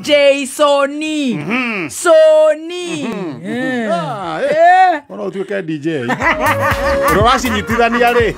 DJ Sony. Sony. Ono utuike DJ. Ũracinyitithania rĩ.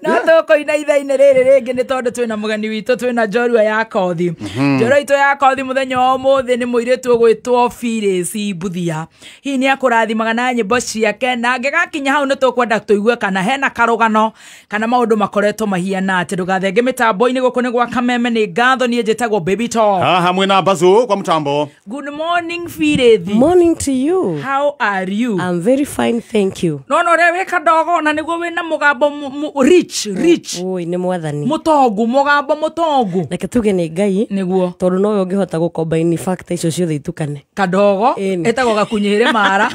No tũkũina ithaa-inĩ rĩrĩ rĩngĩ nĩ tondũ twĩna mũgeni witũ, twĩna njorua ya kothi. Njorua itũ ya kothi mũthenya wa ũmũthĩ nĩ mũirĩtu ũgwĩtwo Phyllis Mbuthia. Hihi nĩ akũrathimaga na nyĩmbo ciake, na angĩgakinya hau nĩ tũkwenda tũigue kana hena karũgano kana maũndũ makoretwo mahiana atĩ. Ndũgathenge mĩtambo-inĩ gũkũ nĩ gwa Kameme, nĩ ngatho niĩ njĩtagwo Baby Talk. Haha mwĩna Bazoo kwa mtambo. Good morning Phyllis. Morning to you. How are you? I'm very fine, thank you. No no ũrĩa wĩ kadogo na nĩguo wĩna mũgambo rich rich. Oi nĩ mwathani. Mũtongu, mũgambo mũtongu. Reke tuge nĩ Ngai. Nĩguo. Tondũ nowe ũngĩhota gũcombine factor icio ciothe itukane. Kadogo ĩtagwo gakunyĩrĩ mara.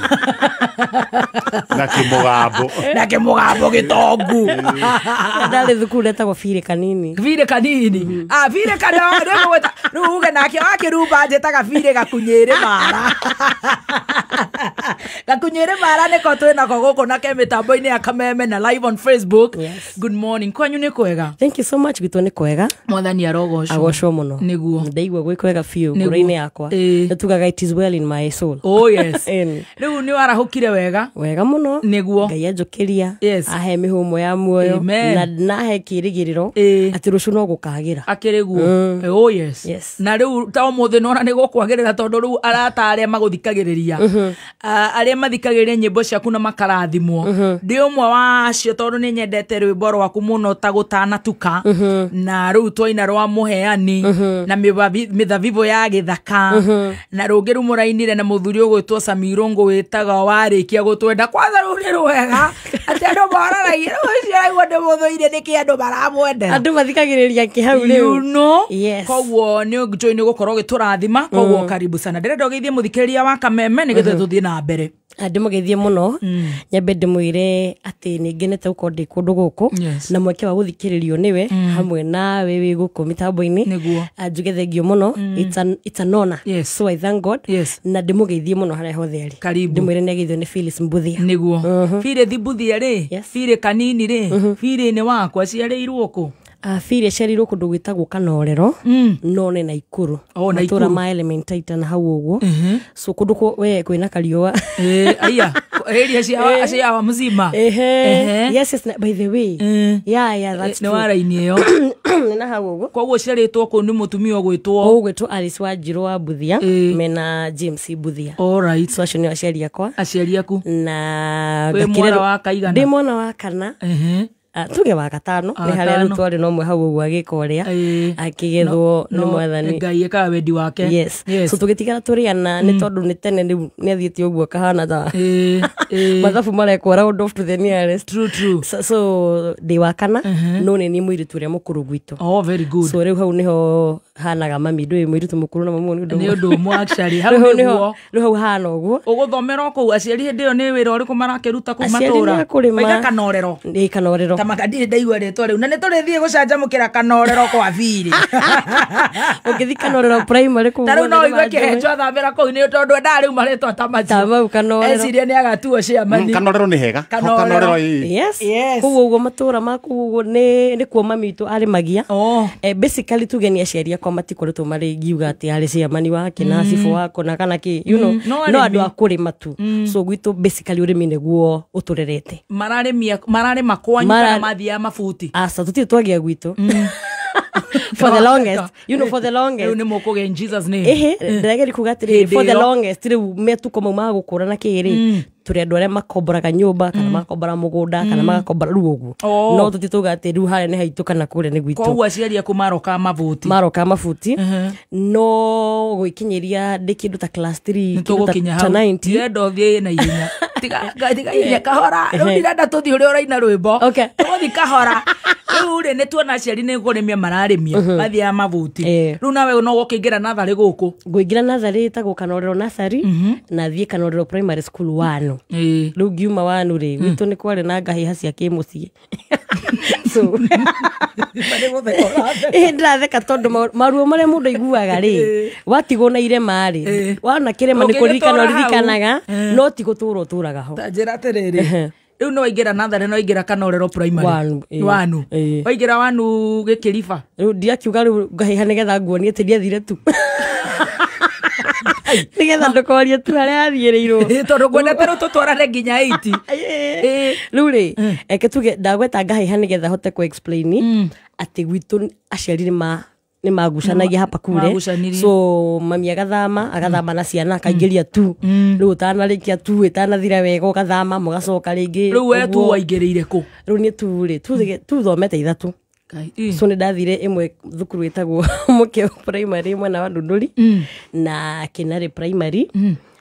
Na kĩmũgambo. Na kĩmũgambo gĩtongu. Ndarĩ thukuru etagwo Phiri Kanini. Phiri Kanini. Ah, Phiri Kadogo rĩu rĩu uge nake wakĩrumba njĩtaga Phiri gakunyĩrĩ mara. Gakunyĩrĩ mara nĩko twĩnako gũkũ na ke mĩtambo-inĩ ya Kameme na live on Facebook. Yes. Good morning. Kwanyu nĩ kwega? Thank you so much. Gwitũ nĩ kwega. Mwathani arogocwo. Agocwo mũno. Nĩguo. Ndaigua gwĩ kwega biũ ngoro-inĩ yakwa. Nĩtugaga it is well in my soul. Oh yes. Rĩu nĩ warahũkire wega? Wega mũno. Nĩguo. Ngai anjũkĩria. Yes. Ahe mĩhũmũ ya muoyo. Amen. Na nahe kĩĩrĩgĩrĩro atĩ rũciũ no gũkagĩra. Akĩrĩ guo. Oh yes. Yes. Na rĩu ta ũmũthĩ nona nĩ gũkwagĩrĩra tondũ rĩu arata arĩa magũthikagĩrĩria, arĩa mathikagĩrĩria nyĩmbo ciaku na makarathimwo, ndĩ ũmwe wa acio tondũ nĩ nyendete rwĩmbo rwaku mũno ta gũtanatuka, na rĩu twaina rwa mũheani na mĩthabibũ ya gĩthaka, na rũngĩ rĩu mũrainire na mũthuri ũgwĩtwo Samirũngũ wĩtaga warĩkia gũtwenda. Kwanza rũu nĩ rwega atĩ andũ moranagia rĩu ũcio araigua ndĩ mũthũire nĩkĩ andũ maramwendera. Andũ mathikagĩrĩria kĩ hau rĩu. You know? Yes. Koguo nĩ njũĩ nĩ gũkorwo ũgĩtũrathima, koguo karibu sana. Ndĩrenda ũgeithie mũthikĩrĩria wa Kameme nĩgetha tũthiĩ na mbere. Ndĩmũgeithie mũno. Nyambe ndĩmwĩre atĩ nĩ ngenete gũkorwo ndĩ kũndũ gũkũ na mweke wa gũthikĩrĩrio nĩwe hamwe nawe wĩ gũkũ mĩtambo-inĩ. Nĩguo. Njuge thengio mũno. It's an honor. Yes. So I thank God. Yes. Na ndĩmũgeithie mũno harĩa hothe arĩ. Karibu. Ndĩmwĩre nĩ ageithio nĩ Phyllis Mbuthia. Nĩguo. Phyllis Mbuthia rĩ, Yes. Phiri Kanini rĩ, Phiri nĩ wakwa aciarĩirwo kũ? Phiri aciarĩirwo kũndũ gwĩtagwo Kanorero, no nĩ Naikuru. Oh, Matũũra Naikuru. ma Elementaita na hau ũguo. So kũndũ we kwĩna kariũa. Aya, area cia wa mzima. Ehe. Yes, yes, by the way. Yeah, yeah, that's Nĩ true. waraini ĩyo. Nĩ na hau ũguo. Koguo ũciarĩtwo kũu nĩ mũtumia ũgwĩtwo ũgwĩtwo Alice Wanjirũ wa Mbuthia mena James Mbuthia. All right. So acio nĩ aciari akwa. Aciari aku. Na Wĩ mwana wa kaigana? Ndĩ mwana wa kana. Tuge wa gatano nĩ harĩa rĩu twarĩ no mwe hau ũguo agĩka ũrĩa akĩgethwo nĩ mwathani. Ngai ĩkaga wendi wake. Yes. So tũgĩtigara tũrĩ ana nĩ tondũ nĩ tene rĩu nĩ athiĩte ũguo kahana ta mathabu marekwo round off to the nearest. True, true. So ndĩ wa kana no nĩ niĩ mũirĩtu ũrĩa mũkũrũ gwitũ. Oh, very good. So rĩu hau nĩho hanaga mami ndũĩ mũirĩtu mũkũrũ na mamu nĩ ũndũ nĩ ũndũ ũmwe actually. Hau nĩguo. Rĩu hau hana ũguo. Ũgũthomera kũu aciari hĩndĩ ĩyo nĩ wĩra ũrĩkũ marakĩruta kũu Aciari matũũra? nĩ a kũrĩma. Oiga Kanorero. Nĩ Kanorero. Ta makandirĩ ndaigua rĩtwa rĩu na nĩ tũrĩthiĩ gũcanjamũkĩra Kanorero kwa Phiri. Ũngĩthiĩ Kanorero primary kũu Ta rĩu no guothe ũigue nĩ kĩhenjo athamĩra kũu nĩ tondũ endaga rĩu marĩtwa ta macio. Ta mau Kanorero. Eciria nĩ agatuo ciamani. Kanorero nĩ hega. Kanorero. Kanorero ĩĩ. Yes. Yes. Kũu ũguo matũũra ma kũu ũguo nĩ kuo mami witũ arĩmagia. Oh. Basically tuge nĩ aciari akwa matikoretwo marĩ ngiuga atĩ arĩ ciamani wake na cibũ wako na kana kĩ, you know, No no arĩmi. andũ a kũrĩma tu. So gwitũ basically ũrĩmi nĩguo ũtũrerete. Mararĩma kwanyu kana mathiaga mabuti? Aca, tũtirĩ twagĩa gwitũ. For the longest, you know, for the longest. Rĩu nĩ mũkũgĩa in Jesus name. Ehe, ndĩrageria kuga atĩrĩrĩ, Hĩndĩ for the ĩyo. longest rĩu metuko mau ma gũkũra na kĩ rĩ, tũrĩ andũ arĩa makomboraga nyũmba kana makombora mũgũnda kana magakombora rĩu ũguo. Oh. No tũti tuga atĩ rĩu harĩa nĩ haitũ kana kũrĩa nĩ gwitũ. Koguo aciari aku maroka mabuti. Maroka mabuti. No gwĩkinyĩria ndĩ kĩndũ ta class 3, Nĩ kĩndũ ta tũgũkinya hau. 90. Ndirenda ũthiĩ na ihenya. Tiga ihenya kahora. Rĩu ndirenda tũthiĩ ũrĩa ũraina rwĩmbo. Okay. Tũgũthiĩ kahora. Rĩu rĩ nĩ tuona aciari nĩ kũrĩmia mararĩmia mathiaga mabuti. Rĩu nawe no ũkĩingĩra natharĩ gũkũ. Ngũingĩra natharĩ ĩtagwo Kanorero Nursery na thiĩ Kanorero Primary School 1. Rĩu ngiuma 1 rĩ, gwitũ nĩ kwarĩ na ngahĩha cia kĩmũciĩ. So ndĩratheka tondũ maruo marĩa mũndũ aiguaga rĩ, watigwo na irema rĩ, wona kĩrema nĩ kũririkana ũririkanaga, no ti gũtũra ũtũraga ho. Ta njĩra atĩrĩrĩ, rĩu no waingĩra natharĩ no waingĩra Kanorero Primary. Wanu. Waingĩra 1 gĩkĩriba. Rĩu ndiakiuga rĩu ngahĩha nĩgetha nguonie atĩ ndiathire tu. Nĩgetha ndũkorie tu harĩa athiĩrĩirwo. Tondũ ngwendete rĩu tũtwarane nginya 80. Ĩĩ. Rĩu rĩ, eke tuge ndagweta ngahĩha nĩgetha hote ku explain atĩ gwitũ aciari nĩ magucanagia hapa kure. Magucanirie. So mami agathama na ciana akaingĩria tu rĩu ũtanarĩkia tu ĩtanathira wega ũgathama mũgacoka rĩngĩ. Rĩu we tu ũguo. Waingĩrĩire kũ? Rĩu niĩ tu rĩ tu thomete ithatũ. Ngai. So nĩ ndathire ĩmwe thukuru ĩtagwo Mũkĩo Primary mwena wa Ndunduri na Kĩnarĩ Primary.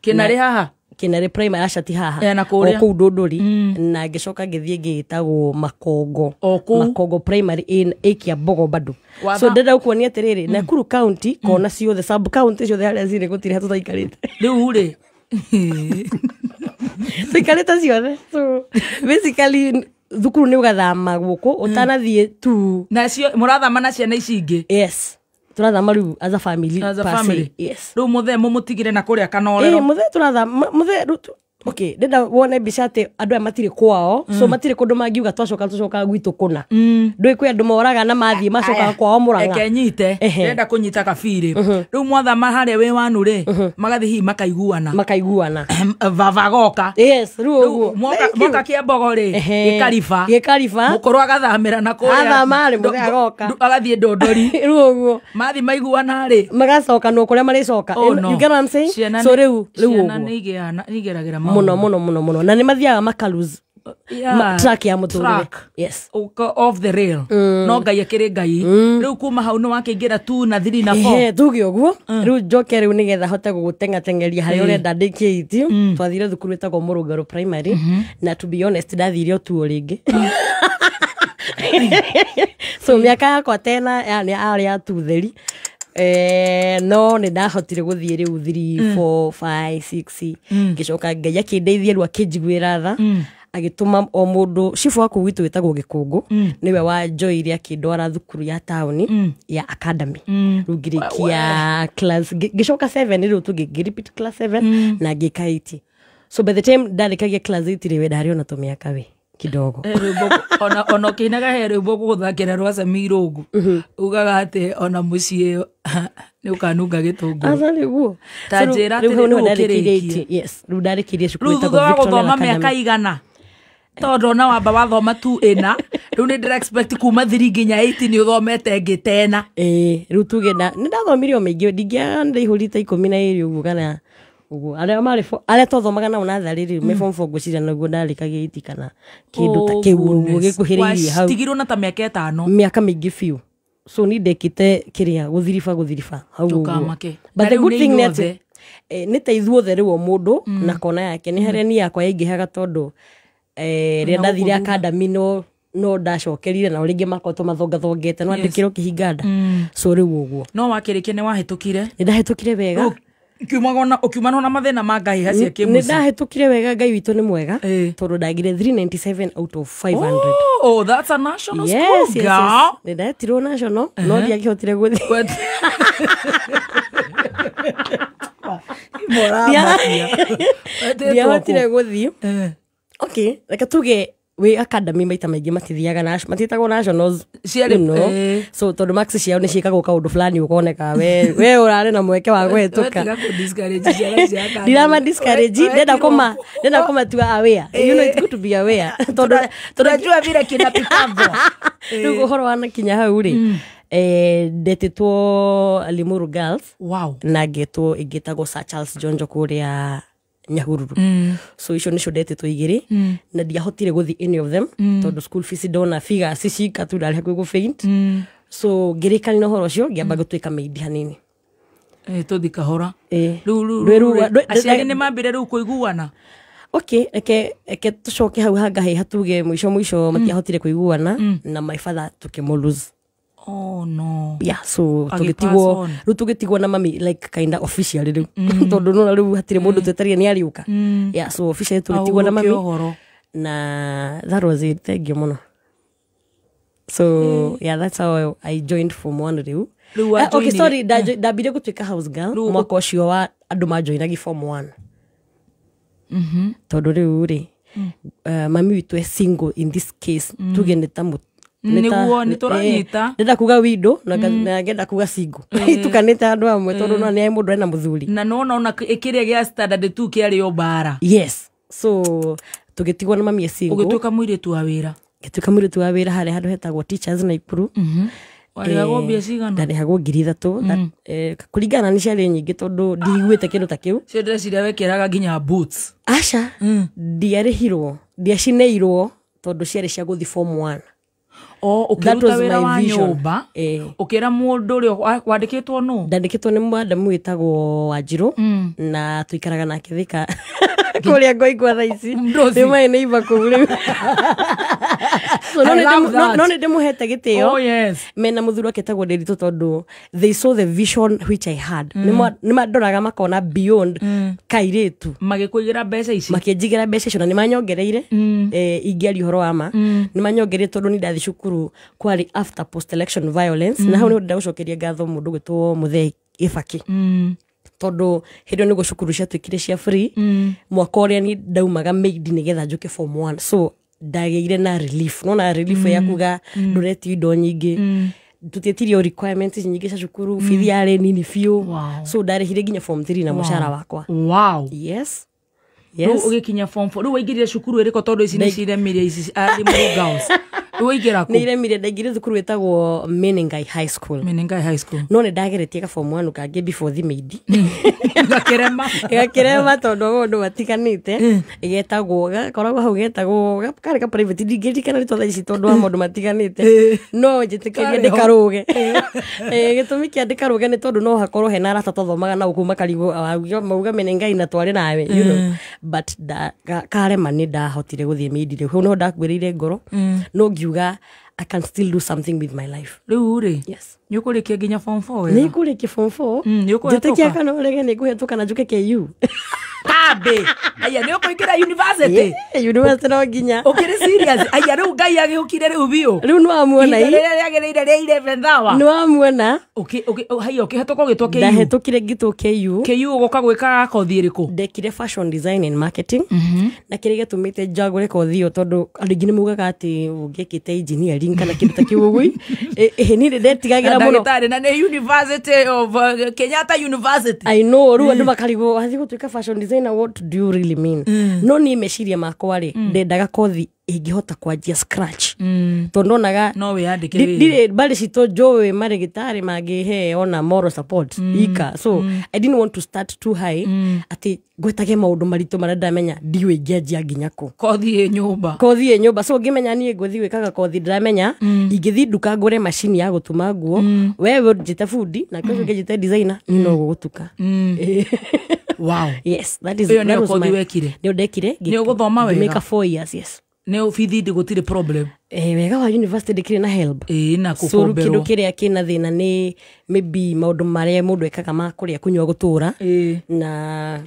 Kĩnarĩ haha? Kĩnarĩ Primary, aca ti haha. Eh, na kũrĩa. O kũu Ndunduri, na ngĩcoka ngĩthiĩ ngĩtagwo Makongo. O kũu? Makongo Primary ĩ Kĩambogo bado. So ndĩrenda gũkuonia atĩrĩrĩ, Nakuru County kona ciothe, sub county ciothe harĩa cirĩ, gũtirĩ hatũtaikarĩte. Rĩu rĩ, Tũikarĩte ciothe. So basically thukuru nĩ ũgathama gũkũ ũtanathiĩ tu. Nacio mũrathama na ciana ici ingĩ? Yes, tũrathama rĩu as a family As a per se. family. Yes. Rĩu mũthee mũmũtigire na kũrĩa Kanorero? Mũthee tũrathama mũthee rĩu okay, ndĩrenda wone mbica atĩ andũ aya matirĩ kwao, so matirĩ kũndũ mangiuga twacoka tũcokaga gwitũ kũna. Ndũĩ kwĩ andũ moraga na mathiĩ macokaga kwao Mũrang'a. Eke nyite. Ndĩrenda kũnyita kabirĩ. Rĩu mwathama harĩa wĩ wanu rĩ, magathiĩ hihi makaiguana? Makaiguana. Baba goka. Yes, rĩu ũguo. Moka Thank you. moka Kĩambogo rĩ, gĩkariba. Gĩkariba. Mũkũrũ agathamĩra na kũrĩa. Athama rĩ, mũthee agoka. Agathiĩ Ndondori. Rĩu ũguo. Mathi maiguana rĩ, magacokanwo kũrĩa marĩcoka. Oh, no. You get what I'm saying? Ciana So rĩu ciana ũguo. nĩ igeragĩra Mũno maũndũ. mũno mũno mũno, na nĩ mathiaga makalose track ya mũtũrĩre. Track. Yes. Off the rail, no Ngai akĩrĩ Ngai. Rĩu kuma hau nĩ wakĩingĩra 2 na 3 na 4? Ehe, tuge ũguo rĩu njoke rĩu nĩgetha hote gũgũteng'ateng'eria harĩa ũrenda ndĩkie iti. Twathire thukuru ĩtagwo Mũrũngarũ Primary, na to be honest ndathire o tuo rĩngĩ, so mĩaka yakwa tena yani arĩ ya tutheri. No nĩ ndahotire gũthiĩ rĩu 3 4 5 6, ngĩcoka Ngai akĩndeithia rĩu akĩnjiguĩra tha, agĩtũma o mũndũ cibũ wa kũu gwitũ wĩtagwo Gĩkũngũ, nĩwe wanjoire akĩndwara thukuru ya taũni ya academy. Rĩu ngĩrĩkia class ngĩcoka 7, rĩu tu ngĩ repeat class 7 na ngĩka 8. So by the time ndarĩkagia class 8 rĩ, we ndarĩ ona tũmĩaka we kidogo. Rwĩmbo ona ũkĩinaga he rwĩmbo gũgũthakĩra rwa Sami Irũngũ, ugaga atĩ ona mũciĩ nĩ ũkanunga gĩtũngũrũ. Aca nĩguo. Ta njĩra atĩrĩ, rĩu ũkĩrĩkia. Yes, rĩu ndarĩkirie cukuru Rĩu ĩtagwo thutha wa Victoria gũthoma mĩaka Academy. igana, tondũ ona wamba wathoma tu ĩna, rĩu nĩ ndĩra expect kuma 3 nginya 8 nĩ ũthomete ĩngĩ tena. Ĩĩ, rĩu tuge na nĩ ndathomire o mĩingĩ, ndingĩaga ndaihũrite 12 ũguo kana ũguo, arĩa marĩ arĩa twathomaga nao natharĩ rĩu me form 4, ngwĩciria naguo ndarĩkagia 8 kana kĩndũ ta kĩu ũguo gĩkuhĩrĩirie hau. Watigirwo na ta mĩaka 5. Mĩaka mĩingĩ biũ, so ni ndekĩte kĩrĩa gũthiriba hau ũguo. Ndũkamake. But Na the rĩu good nĩ thing nĩ atĩ inyuothe? Nĩ ta ithuothe rĩu o mũndũ na kona yake, nĩ harĩa niĩ yakwa yaingĩhaga tondũ rĩrĩa Na ndathire gũkũ thutha. academy no ndacokerire nao rĩngĩ makoretwo mathongathongete no andĩkĩrwo kĩhinga nda, so rĩu ũguo. No wakĩrĩkia nĩ wahĩtũkire? Nĩ ndahĩtũkire wega. Rĩu ũkiumana na mathĩna ma ngahĩha cia Nĩ kĩmũciĩ. ndahĩtũkire wega, Ngai witũ nĩ mwega, tondũ ndagire 397 out of 500. Oh, that's a national school, Yes. girl. Nĩ ndetirwo national no ndiakĩhotire gũthiĩ. Ndiahotire gũthiĩ. Okay, reke tuge wĩ academy maita maingĩ matithiaga matiĩtagwo nationals. Ciarĩ- So tondũ marks ciao nĩ ciĩkagwo kaũndũ fulani ũkoneka we ũrarĩ na mweke wa kũhetũka. Ndirama discourage, ndenda kũmatua aware. You know it's good to be aware tondũ Tunajua vile kinapikagwo. Rĩu ũhoro wanakinya hau rĩ, ndetĩtwo Limuru Girls na ngetwo ĩngĩ ĩtagwo Sir Charles Jonjo kũrĩa Nyahururu. So icio nicio ndetĩtwo igĩrĩ na ndiahotire gũthiĩ any of them tondũ school fees ndona figures cika tu ndarĩ hakuhĩ gũ faint. So ngĩrĩkania na ũhoro ũcio ngĩamba gũtuĩka maid hanini. Tũthi kahora. Rĩu aciari nĩ mambire rĩu kũiguana? Okay, reke tũcoke hau hangahĩ hatuge mũico mũico matiahotire kũiguana na my father tũkĩmũ. Oh no. Yeah, so Agĩ tũgĩtigwo pass on. Rĩu tũgĩtigwo na mami like kinda officially rĩu tondũ nona rĩu hatirĩ mũndũ twetaria nĩ ariũka. Yeah, so officially tũgĩtigwo na Ahurũke mami. Ũhoro. Na that was it, thank you mũno. So yeah, that's how I joined form one rĩu. Rĩu Eh, okay, wajoinire- sorry, ndambire gũtuĩka house girl Rĩu mwaka ũcio wa andũ majoinagi form one, tondũ rĩu rĩ mami witũ e single in this case, tuge nĩ ta Nĩguo, nĩtũranyita. Ndĩrenda kuga window na ngenda kuga single, itukanĩte andũ amwe, tondũ no nĩ mũndũ ena mũthuri. Na nona ona kĩrĩa gĩa standard 2 kĩarĩ o mbara. Yes, so tũgĩtigwo na mami e single. Ũgĩtuĩka mũirĩtu wa wĩra. Ngĩtuĩka mũirĩtu wa wĩra harĩa handũ hetagwo Teachers Naikuru. Warĩhagwo mbia cigana? Ndarĩhagwo 3,000, kũringana nĩ ciarĩ nyingĩ tondũ ndiguĩte kĩndũ ta kĩu. Cio ndĩreciria wekĩraga nginya boots. Aca, ndiarĩhirwo, ndiacineirwo tondũ ciarĩ cia gũthiĩ form 1. O That ũkĩruta was wĩra my wa vision. nyũmba, ũkĩra mũndũ ũrĩa wandĩkĩtwo nũ? Ndandĩkĩtwo nĩ mwandamu wĩtagwo Wanjirũ, na tũikaraga nake Thika kũrĩa ngoigua thaa ici. Ndoci. Nĩ maĩ nĩ iba kũu rĩu. So, no I nĩ love that. no nĩ ndĩmũhete gĩtĩo. Oh yes. Mena mũthuri wake etagwo Nderitu, tondũ they saw the vision which I had. Nĩ mandoraga makona beyond kairĩtu. Magĩkũigĩra mbeca ici. Makĩnjigĩra mbeca icio na nĩ manyongereire. Ingĩaria ũhoro wa ma, nĩ manyongereire tondũ nĩ ndathi cukuru kwarĩ after post election violence, na hau nĩ ndĩrenda gũcokeria ngatho mũndũ gwĩtwo Mũthee Gĩbakĩ, tondũ hĩndĩ ĩyo nĩguo cukuru ciatuĩkire cia free. Mwaka ũrĩa ni ndaumaga maid nĩgetha njũke form 1, so ndagĩire na relief, nona relief ya kuga ndũretio indo nyingĩ, tũtietirio requirements nyingĩ cia cukuru, bithi yarĩ nini biũ. So ndarĩhire nginya form 3 na mũcara wakwa. Yes. Rĩu Yes. ũgĩkinya form 4, rĩu waingĩrire cukuru ĩrĩkũ? Tondũ ici nĩ ciremire ici arimũ girls. Rĩu waingĩra Nĩ kũ? iremire. Ndaingĩrire thukuru ĩtagwo Menengai High School. Menengai High School. No nĩ ndageretie ka form 1 kangĩ before thi maid. Gakĩrema. Gakĩrema tondũ maũndũ matiganĩte, getagwo gakoragwo hau, getagwo karĩ ka private, ndingĩririkana rĩtwa thaa ici tondũ wa maũndũ matiganĩte, no njĩtĩkĩrie Karĩ ho. ndĩkarũge. Gĩtũmi kĩa ndĩkarũge nĩ tondũ no hakorwo hena arata twathomaga nao kuu makarigwo, mauga Menengai na twarĩ nawe, but karema nĩ ndahotire gũthiĩ maid. Rĩu hau nĩho ndakuĩrĩire ngoro, no ngiuga I can still do something with my life. Rĩu rĩ, Yes. nĩ ũkũrĩkia nginya form 4 Nĩ wega? ngũrĩkia form 4. Nĩ ũkũhetũka? Njĩtĩkia kana ũrege, nĩ ngũhetũka na njũke KU. Kambe aya, nĩ ũkũingĩra university? Yeah, university no nginya. Ũkĩrĩ serious? Aya, rĩu Ngai agĩũkire rĩu biũ. Rĩu nĩ wamuona. Ihinda rĩrĩa rĩagĩrĩire rĩa 11th hour. Nĩ wamuona. Haya, ũkĩhetũka ũgĩtwo KU? Ndahĩtũkire ngĩtwo KU. KU ũgoka gwĩka kothi ĩrĩkũ? Ndekire fashion design and marketing, na kĩrĩa gĩatũmĩte njagũre kothi ĩyo, tondũ andũ aingĩ nĩ maugaga atĩ ũngĩekĩte engineering kana kĩndũ ta kĩu ũguo, niĩ nĩ ndetigagĩra mũno. Ndagĩtarĩ, na nĩ University of Kenyatta University. I know, rĩu andũ makarigwo wathiĩ gũtuĩka fashion designer, what do you really mean? No niĩ meciria makwa rĩ, ndendaga kothi ĩngĩhota kwanjia scratch, tondũ ndonaga No wĩyandĩke wĩra. Ndirĩ mbarĩ citũ njũĩ marĩgĩtarĩ mangĩhe ona moral support ika, so I didn't want to start too high, atĩ ngwetage maũndũ maritũ marĩa ndamenya ndiũĩ ingĩanjia nginya kũ. Kothi ĩ nyũmba. Kothi ĩ nyũmba, so ngĩmenya niĩ ngũthiĩ gwĩkaga kothi ndĩramenya ingĩthiĩ nduka ngũre macini ya gũtuma nguo, wewe njĩte bundi nake ũcio ũngĩ njĩte designer, niĩ no gũgũtuka. Yes, that is Ĩyo nĩyo that was kothi wekire? Nĩyo ndekire. Nĩ ũgũthoma wega? Ngĩmĩka 4 years, yes. Nĩ bithi ndĩ gũtirĩ problem? Wega wa university ndĩkĩrĩ na help. Ĩĩ, na So rĩu kĩndũ gũkomberwo. Kĩrĩa kĩna thĩna nĩ maybe maũndũ marĩa mũndũ ekaga ma kũrĩa, kũnyua, gũtũra na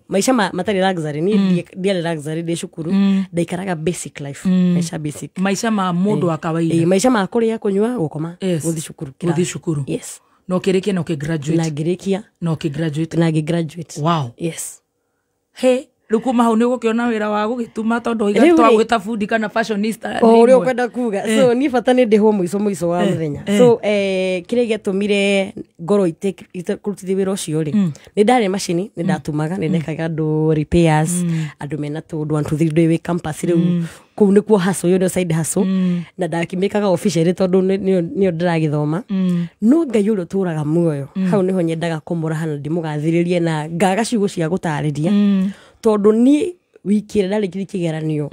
maica matarĩ luxury. Niĩ ndiarĩ luxury ndĩ cukuru, ndaikaraga basic life, maica basic. Maica ma mũndũ wa kawaida. Maica ma kũrĩa, kũnyua, gũkoma, gũthiĩ cukuru Gũthiĩ kĩrathi. cukuru. Yes. Na ũkĩrĩkia na ũkĩgraduate? Na ngĩrĩkia. Na ũkĩgraduate. Na ngĩgraduate. Yes. He, rĩu kuma hau nĩ ũgũkĩona wĩra wa gũgĩtuma, tondũ Rĩu rĩ- twagwĩta bundi kana fashionista O nĩ ũrĩa imwe. ũkwenda kuga, so niĩ bata nĩ ndĩhwo mũico mũico wa mũthenya. So kĩrĩa gĩatũmire ngorwo itekũrutithia wĩra ũcio rĩ, nĩ ndarĩ macini, nĩ ndatumaga, nĩ ndekaga andũ repairs, andũ mena tũndũ 1 2 3 ndĩ wĩ campus. Rĩu kũu nĩkuo hustle, ĩyo nĩyo side hustle, na ndakĩmĩkaga officially tondũ nĩyo ndĩragĩthoma. No Ngai ũrĩa ũtũraga muoyo, hau nĩho nyendaga kũmũraha na ndĩmũgathĩrĩrie na ngaga ciugo cia gũtarĩria, tondũ niĩ wiki ĩrĩa ndarĩkirie kĩgeranio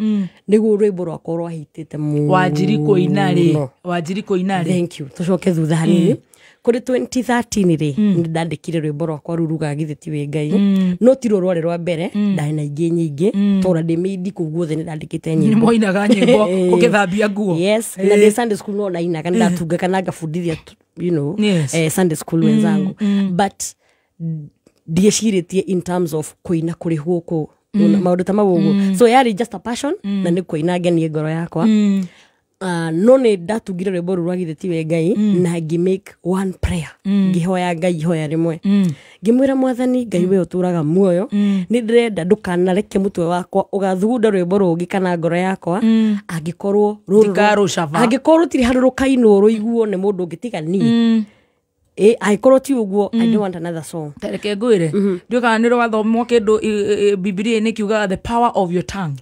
nĩguo rwĩmbo rwakwa rwahitĩte mũno. Wanjiri kũina rĩ? Wanjiri kũina rĩ? Thank you. Tũcoke thutha hanini kũrĩ 2013 rĩ, nĩ ndandĩkire rwĩmbo rwakwa rurugaga githĩ ti wĩ Ngai, no ti ruo rwarĩ rwa mbere, ndarĩ na ingĩ nyingĩ tondũ ndĩ mĩindi kũu guothe nĩ ndandĩkĩte Nĩ nyĩmbo. mwainaga nyĩmbo ũgĩthambia nguo? Yes, na ndĩ Sunday school no nainaga, nĩ ndatungaga na ngabundithia Sunday school wenzangu, but ndiecirĩtie in terms of kũina kũrĩhwo kũ maũndũ ta mau ũguo, so yarĩ just a passion na nĩ kũina ngenie ngoro yakwa. No nä ndatungire rwä mbo rå rwa githä tiwe Ngai na ngä make one prayer, ngä hoya Ngai ihoya rĩmwe, ngĩmwĩra Mwathani Ngai, we ũtũraga muoyo, nĩ ndĩrenda ndũkanareke mũtwe wakwa ũgathugunda rwĩmbo rũngĩ kana ngoro yakwa angĩkorwo Ndikarũcaba. Angĩkorwo rũtirĩ handũ rũkainwo rũiguo nĩ mũndũ ũngĩ tiga niĩ. Ĩ angĩkorwo ti ũguo, I don't want another song. Tareke ngwĩre, ndiũĩ kana nĩ rwathomwo kĩndũ Bibilia-inĩ kiugaga the power of your tongue,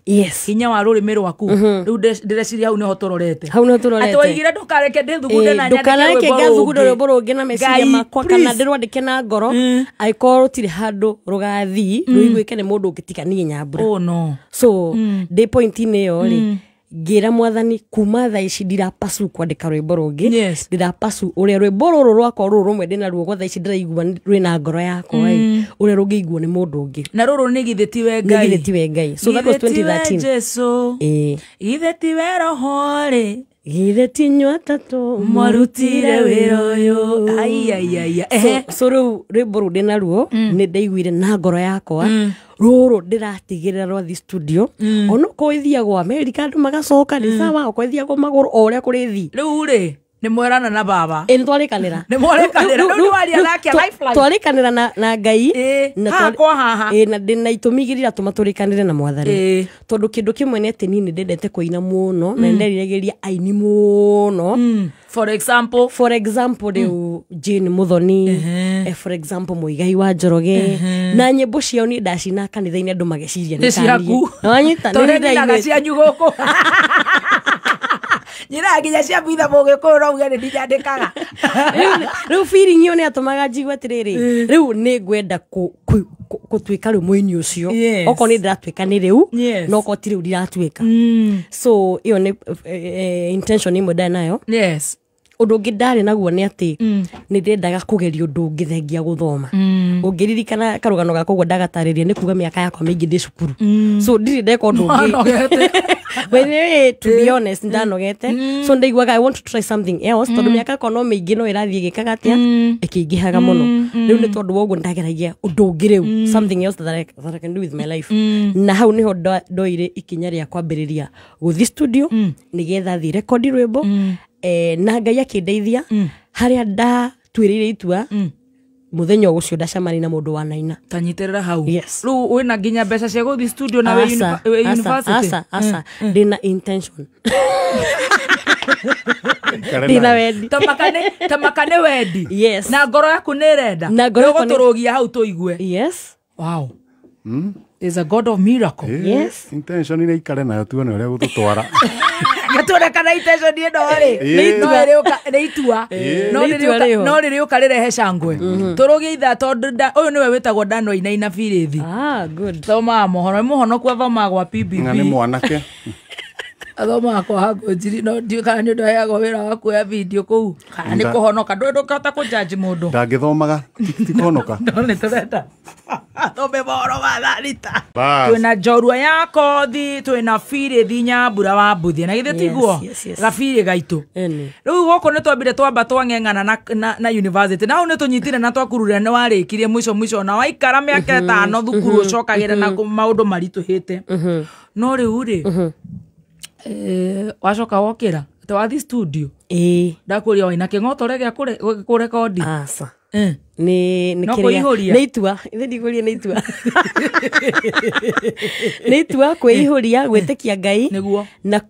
hinya wa rũrĩmĩ rwaku. Rĩu ndĩreciria hau nĩho tũrorete. Hau nĩho tũrorete. Atĩ waigire ndũkareke ndĩthugunde na nyandĩke Ndũkanareke rwĩmbo ngathugunda rũngĩ. Rwĩmbo rũngĩ na meciria Ngai, makwa kana please. ndĩrwandĩke na ngoro angĩkorwo rũtirĩ handũ rũgathiĩ rũiguĩke nĩ mũndũ ũngĩ tiga niĩ Nyambura. Oh no. So ndĩ point-inĩ ĩyo rĩ, ngĩra Mwathani kuma thaa ici ndirapasu kwandĩka rwĩmbo rũngĩ. Ndirapasu ũrĩa rwĩmbo rũrũ rwakwa rũrũ rũmwe ndĩna ruo gwa thaa ici ndĩraigua rwĩna ngoro yakwa ĩ, ũrĩa rũngĩiguo nĩ mũndũ ũngĩ. Na rũrũ nĩ githĩ tiwe Nĩ Ngai. Githĩ tiwe Ngai. So that was Githĩ tiwe 2013. Jesu. Ĩĩ. Githĩ tiwe roho rĩ. Githĩ ti inyuĩ atatũ mwarutire wĩra ũyũ. Aiaiaia. So rĩu rwĩmbo rũu ndĩna ruo nĩ ndaiguire na ngoro yakwa rũrũ ndĩratigĩrĩra rwathi studio, onokorwo ĩthiagwo Amerika andũ magacoka nĩ sawa, okorwo ĩthiagwo magũrũ o ũrĩa kũrĩthi. Rĩu rĩ, nĩ mwerana na baba? Ĩ, nĩ twarĩkanĩra. Nĩ mwarĩkanĩra. Rĩu nĩ waria nake lifeline. Twarĩkanĩra na Ngai. Ĩ, Na haha kwa haha. Ĩ, na ndĩna itũmi igĩrĩ iratũma tũrĩkanĩre na Mwathani. Tondũ kĩndũ kĩmwe nĩ atĩ niĩ nĩ ndendete kũina mũno na nĩ nderiragĩria aini mũno. For example? For example rĩu Jane Muthoni, for example Mũigai wa Njoroge, na nyĩmbo ciao niĩ ndacina kanitha-inĩ andũ mageciria nĩ ciaku. Wanyita? Tondũ nyinaga cianyu gũkũ, nyinaga nginya cia bitha mũgĩkũyũ, no uge nĩ ndinyandĩkaga. Rĩu feeling ĩyo nĩ yatũmaga njigue atĩrĩrĩ, rĩu nĩ ngwenda gũtuĩka rĩu mũini ũcio. Okorwo nĩ ndĩratuĩka nĩ rĩu, no okorwo ti rĩu ndiratuĩka. So ĩyo nĩ intention ĩmwe ndarĩ nayo. Ũndũ ũngĩ ndarĩ naguo nĩ atĩ nĩ ndendaga kũgeria ũndũ ũngĩ thengia gũthoma. Ũngĩririkana karũgano gakwa ũguo ndagatarĩria, nĩ kuga mĩaka yakwa mĩingĩ ndĩ cukuru, so ndirĩ ndeka ũndũ ũngĩ. Wanogete. By the way, to be honest, ndanogete, so ndaiguaga I want to try something else, tondũ mĩaka yakwa no mĩingĩ no ĩrathiĩ ĩgĩkaga atĩa, ĩkĩingĩhaga mũno. Rĩu nĩ tondũ wa ũguo ndageragia ũndũ ũngĩ rĩu, something else that I can do with my life. Na hau nĩho ndoire ikinya rĩa kwambĩrĩria gũthiĩ studio nĩgetha thiĩ rekondi rwĩmbo. Na Ngai akĩndeithia harĩa ndatuĩrĩire itua mũthenya ũcio ndacemania na mũndũ wanaina. Tanyitĩrĩra hau. Yes. Rĩu wĩna nginya mbeca cia gũthiĩ studio na wĩ Aca, wĩ aca, university? Aca, aca, ndĩna intention. Ikare Ndĩna nayo. wendi. Tamaka nĩ wendi. Yes. Na ngoro yaku nĩ ĩrenda. Na ngoro yakwa nĩ- Ũgũtũrũgia hau tũigue. Yes. Wow. Is a God of miracle. Ĩ, Yes. intention nĩ ikare nayo tuone ũrĩa gũtũtwara. Gatuone kana intention ĩno rĩ, Ĩ. no ĩrĩũka nĩ itua, no Nĩ itua rĩrĩũka rĩho. no rĩrĩũka rĩrehe cangwe. Tũrũgie ithaa tondũ ũyũ nĩwe wĩtagwo Dan Wainaina Birithi. Ah, good. Thomaga mohoro, nĩ mũhonoku, athomaga gwa Na nĩ PBB. mwanake. Athomaga kwa Hangũnjiri, no ndiũĩ kana nĩ ũndũ aheagwo wĩra wa kuoya video kũu kana nĩ kũhonoka. Ndũĩ, ndũkĩhota kũjaji mũndũ. Ndangĩthomaga ti kũhonoka. No nĩ tũrenda thome mohoro ma thaa 6. Bas. Twĩna njorua ya kothi, twĩna Birithi Nyambura wa Mbuthia, na githĩ tiguo? Yes. Gabirĩ gaitũ. Ĩni. Rĩu gũkũ nĩ twambire twamba twang'eng'ana na university, na hau nĩ tũnyitire na twakururire nĩ warĩkirie mũico mũico na waikara mĩaka 5 thukuru ũcokagĩra na maũndũ maritũhĩte. No rĩu rĩ, wacoka wokĩra atĩ wathi studio? Ĩĩ. Ndakũria waina kĩng'otore gĩa kũrekondi? Aca. Nĩ No kĩrĩa- kwĩihũria? Nĩ itua ithe ndikũria, nĩ itua, nĩ itua kwĩihũria gwĩtĩkia Ngai. Nĩguo. Na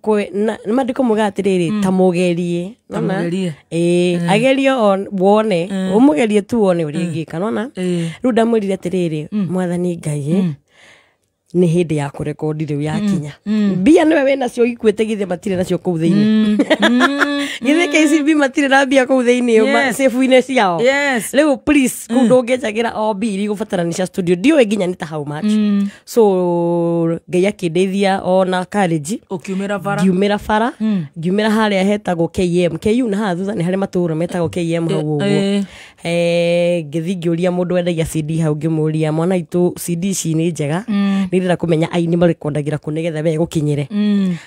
maandĩko muga atĩrĩrĩ, ta mũgerie. Ta Nona? mũgerie. Ĩĩ, agerio wone, ũmũgerie tu wone ũrĩa ĩngĩka, nona? Rĩu ndamwĩrire atĩrĩrĩ, Mwathani Ngai ĩ, nĩ hĩndĩ ya kũrekondi rĩu yakinya, mbia nĩwe wĩnacio ikuĩte, githĩ matirĩ nacio kũu thĩinĩ? Githĩ KCB matirĩ na mbia kũu thĩinĩ sĩbu-inĩ ciao? Rĩu please, kũu ndũngĩnjagĩra o mbia iria igũbatarania studio, ndiũĩ nginya nĩ ta how much. So Ngai akĩndeithia ona courage. Ũkiumĩra bara. Ngiumĩra bara, ngiumĩra harĩa hetagwo KM KU, na haha thutha nĩ harĩ matũũra metagwo KM hau ũguo. Ngĩthiĩ ngĩũria mũndũ wendagia CD hau, ngĩmũria, mwana itũ, CD ici nĩ njega? Nĩ ndĩrenda kũmenya aini marekondagira kũ nĩgetha we gũkinyĩre.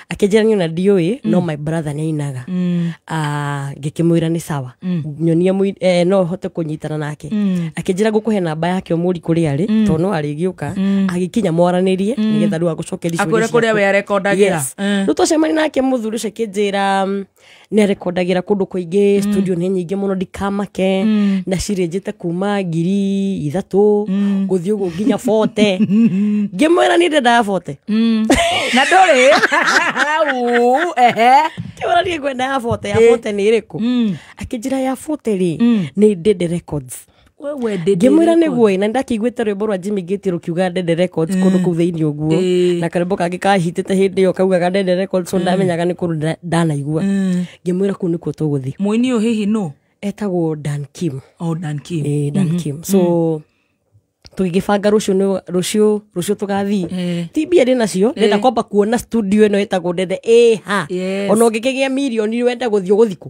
Akĩnjĩra niĩ ona ndiũĩ, no my brother nĩ ainaga. Ngĩkĩmwĩra nĩ sawa, nyonie no hote kũnyitana nake. Akĩnjĩra ngũkũhe namba yake ũmũri kũrĩa arĩ, tondũ no arĩgĩũka agĩkinya mwaranĩrie nĩgetha rĩu agũcokerie ciũria ciaku kũrĩa we arekondagĩra. Rĩu twacemania nake mũthuri ũcio akĩnjĩra nĩ arekondagĩra kũndũ kũingĩ, studio nĩ nyingĩ mũno ndikamake, na cirĩnjĩte kuma 3,000 gũthiĩ ũguo nginya 40. Ngĩmwĩra niĩ ndendaga 40. Na ndũrĩ ngĩmwĩra niĩ ngwenda ya 40. Ya 40 nĩ ĩrĩkũ? Akĩnjĩra ya 40 rĩ nĩ Dede Records. Ngĩmwĩra nĩguo, na ndakĩiguĩte rwĩmbo rwa Jimmy Gate rũkiuga Dede Records kũndũ kũu thĩinĩ ũguo, na karwĩmbo kangĩ kahitĩte hĩndĩ ĩyo kaugaga Dede Records, so ndamenyaga nĩ kũndũ ndanaigua. Ngĩmwĩra kũu nĩkuo tũgũthiĩ. Mũini ũyũ hihi nũ? Etagwo Dan Kim. Oh, Dan Kim. Dan Kim. So tũgĩgĩbanga rũciũ tũgathiĩ. Ti mbia ndĩ nacio, ndĩrenda kwamba kuona studio ĩno ĩtagwo Dede ĩha. Ona ũngĩkĩgĩa mirioni wenda gũthiĩ ũgũthiĩ kũ?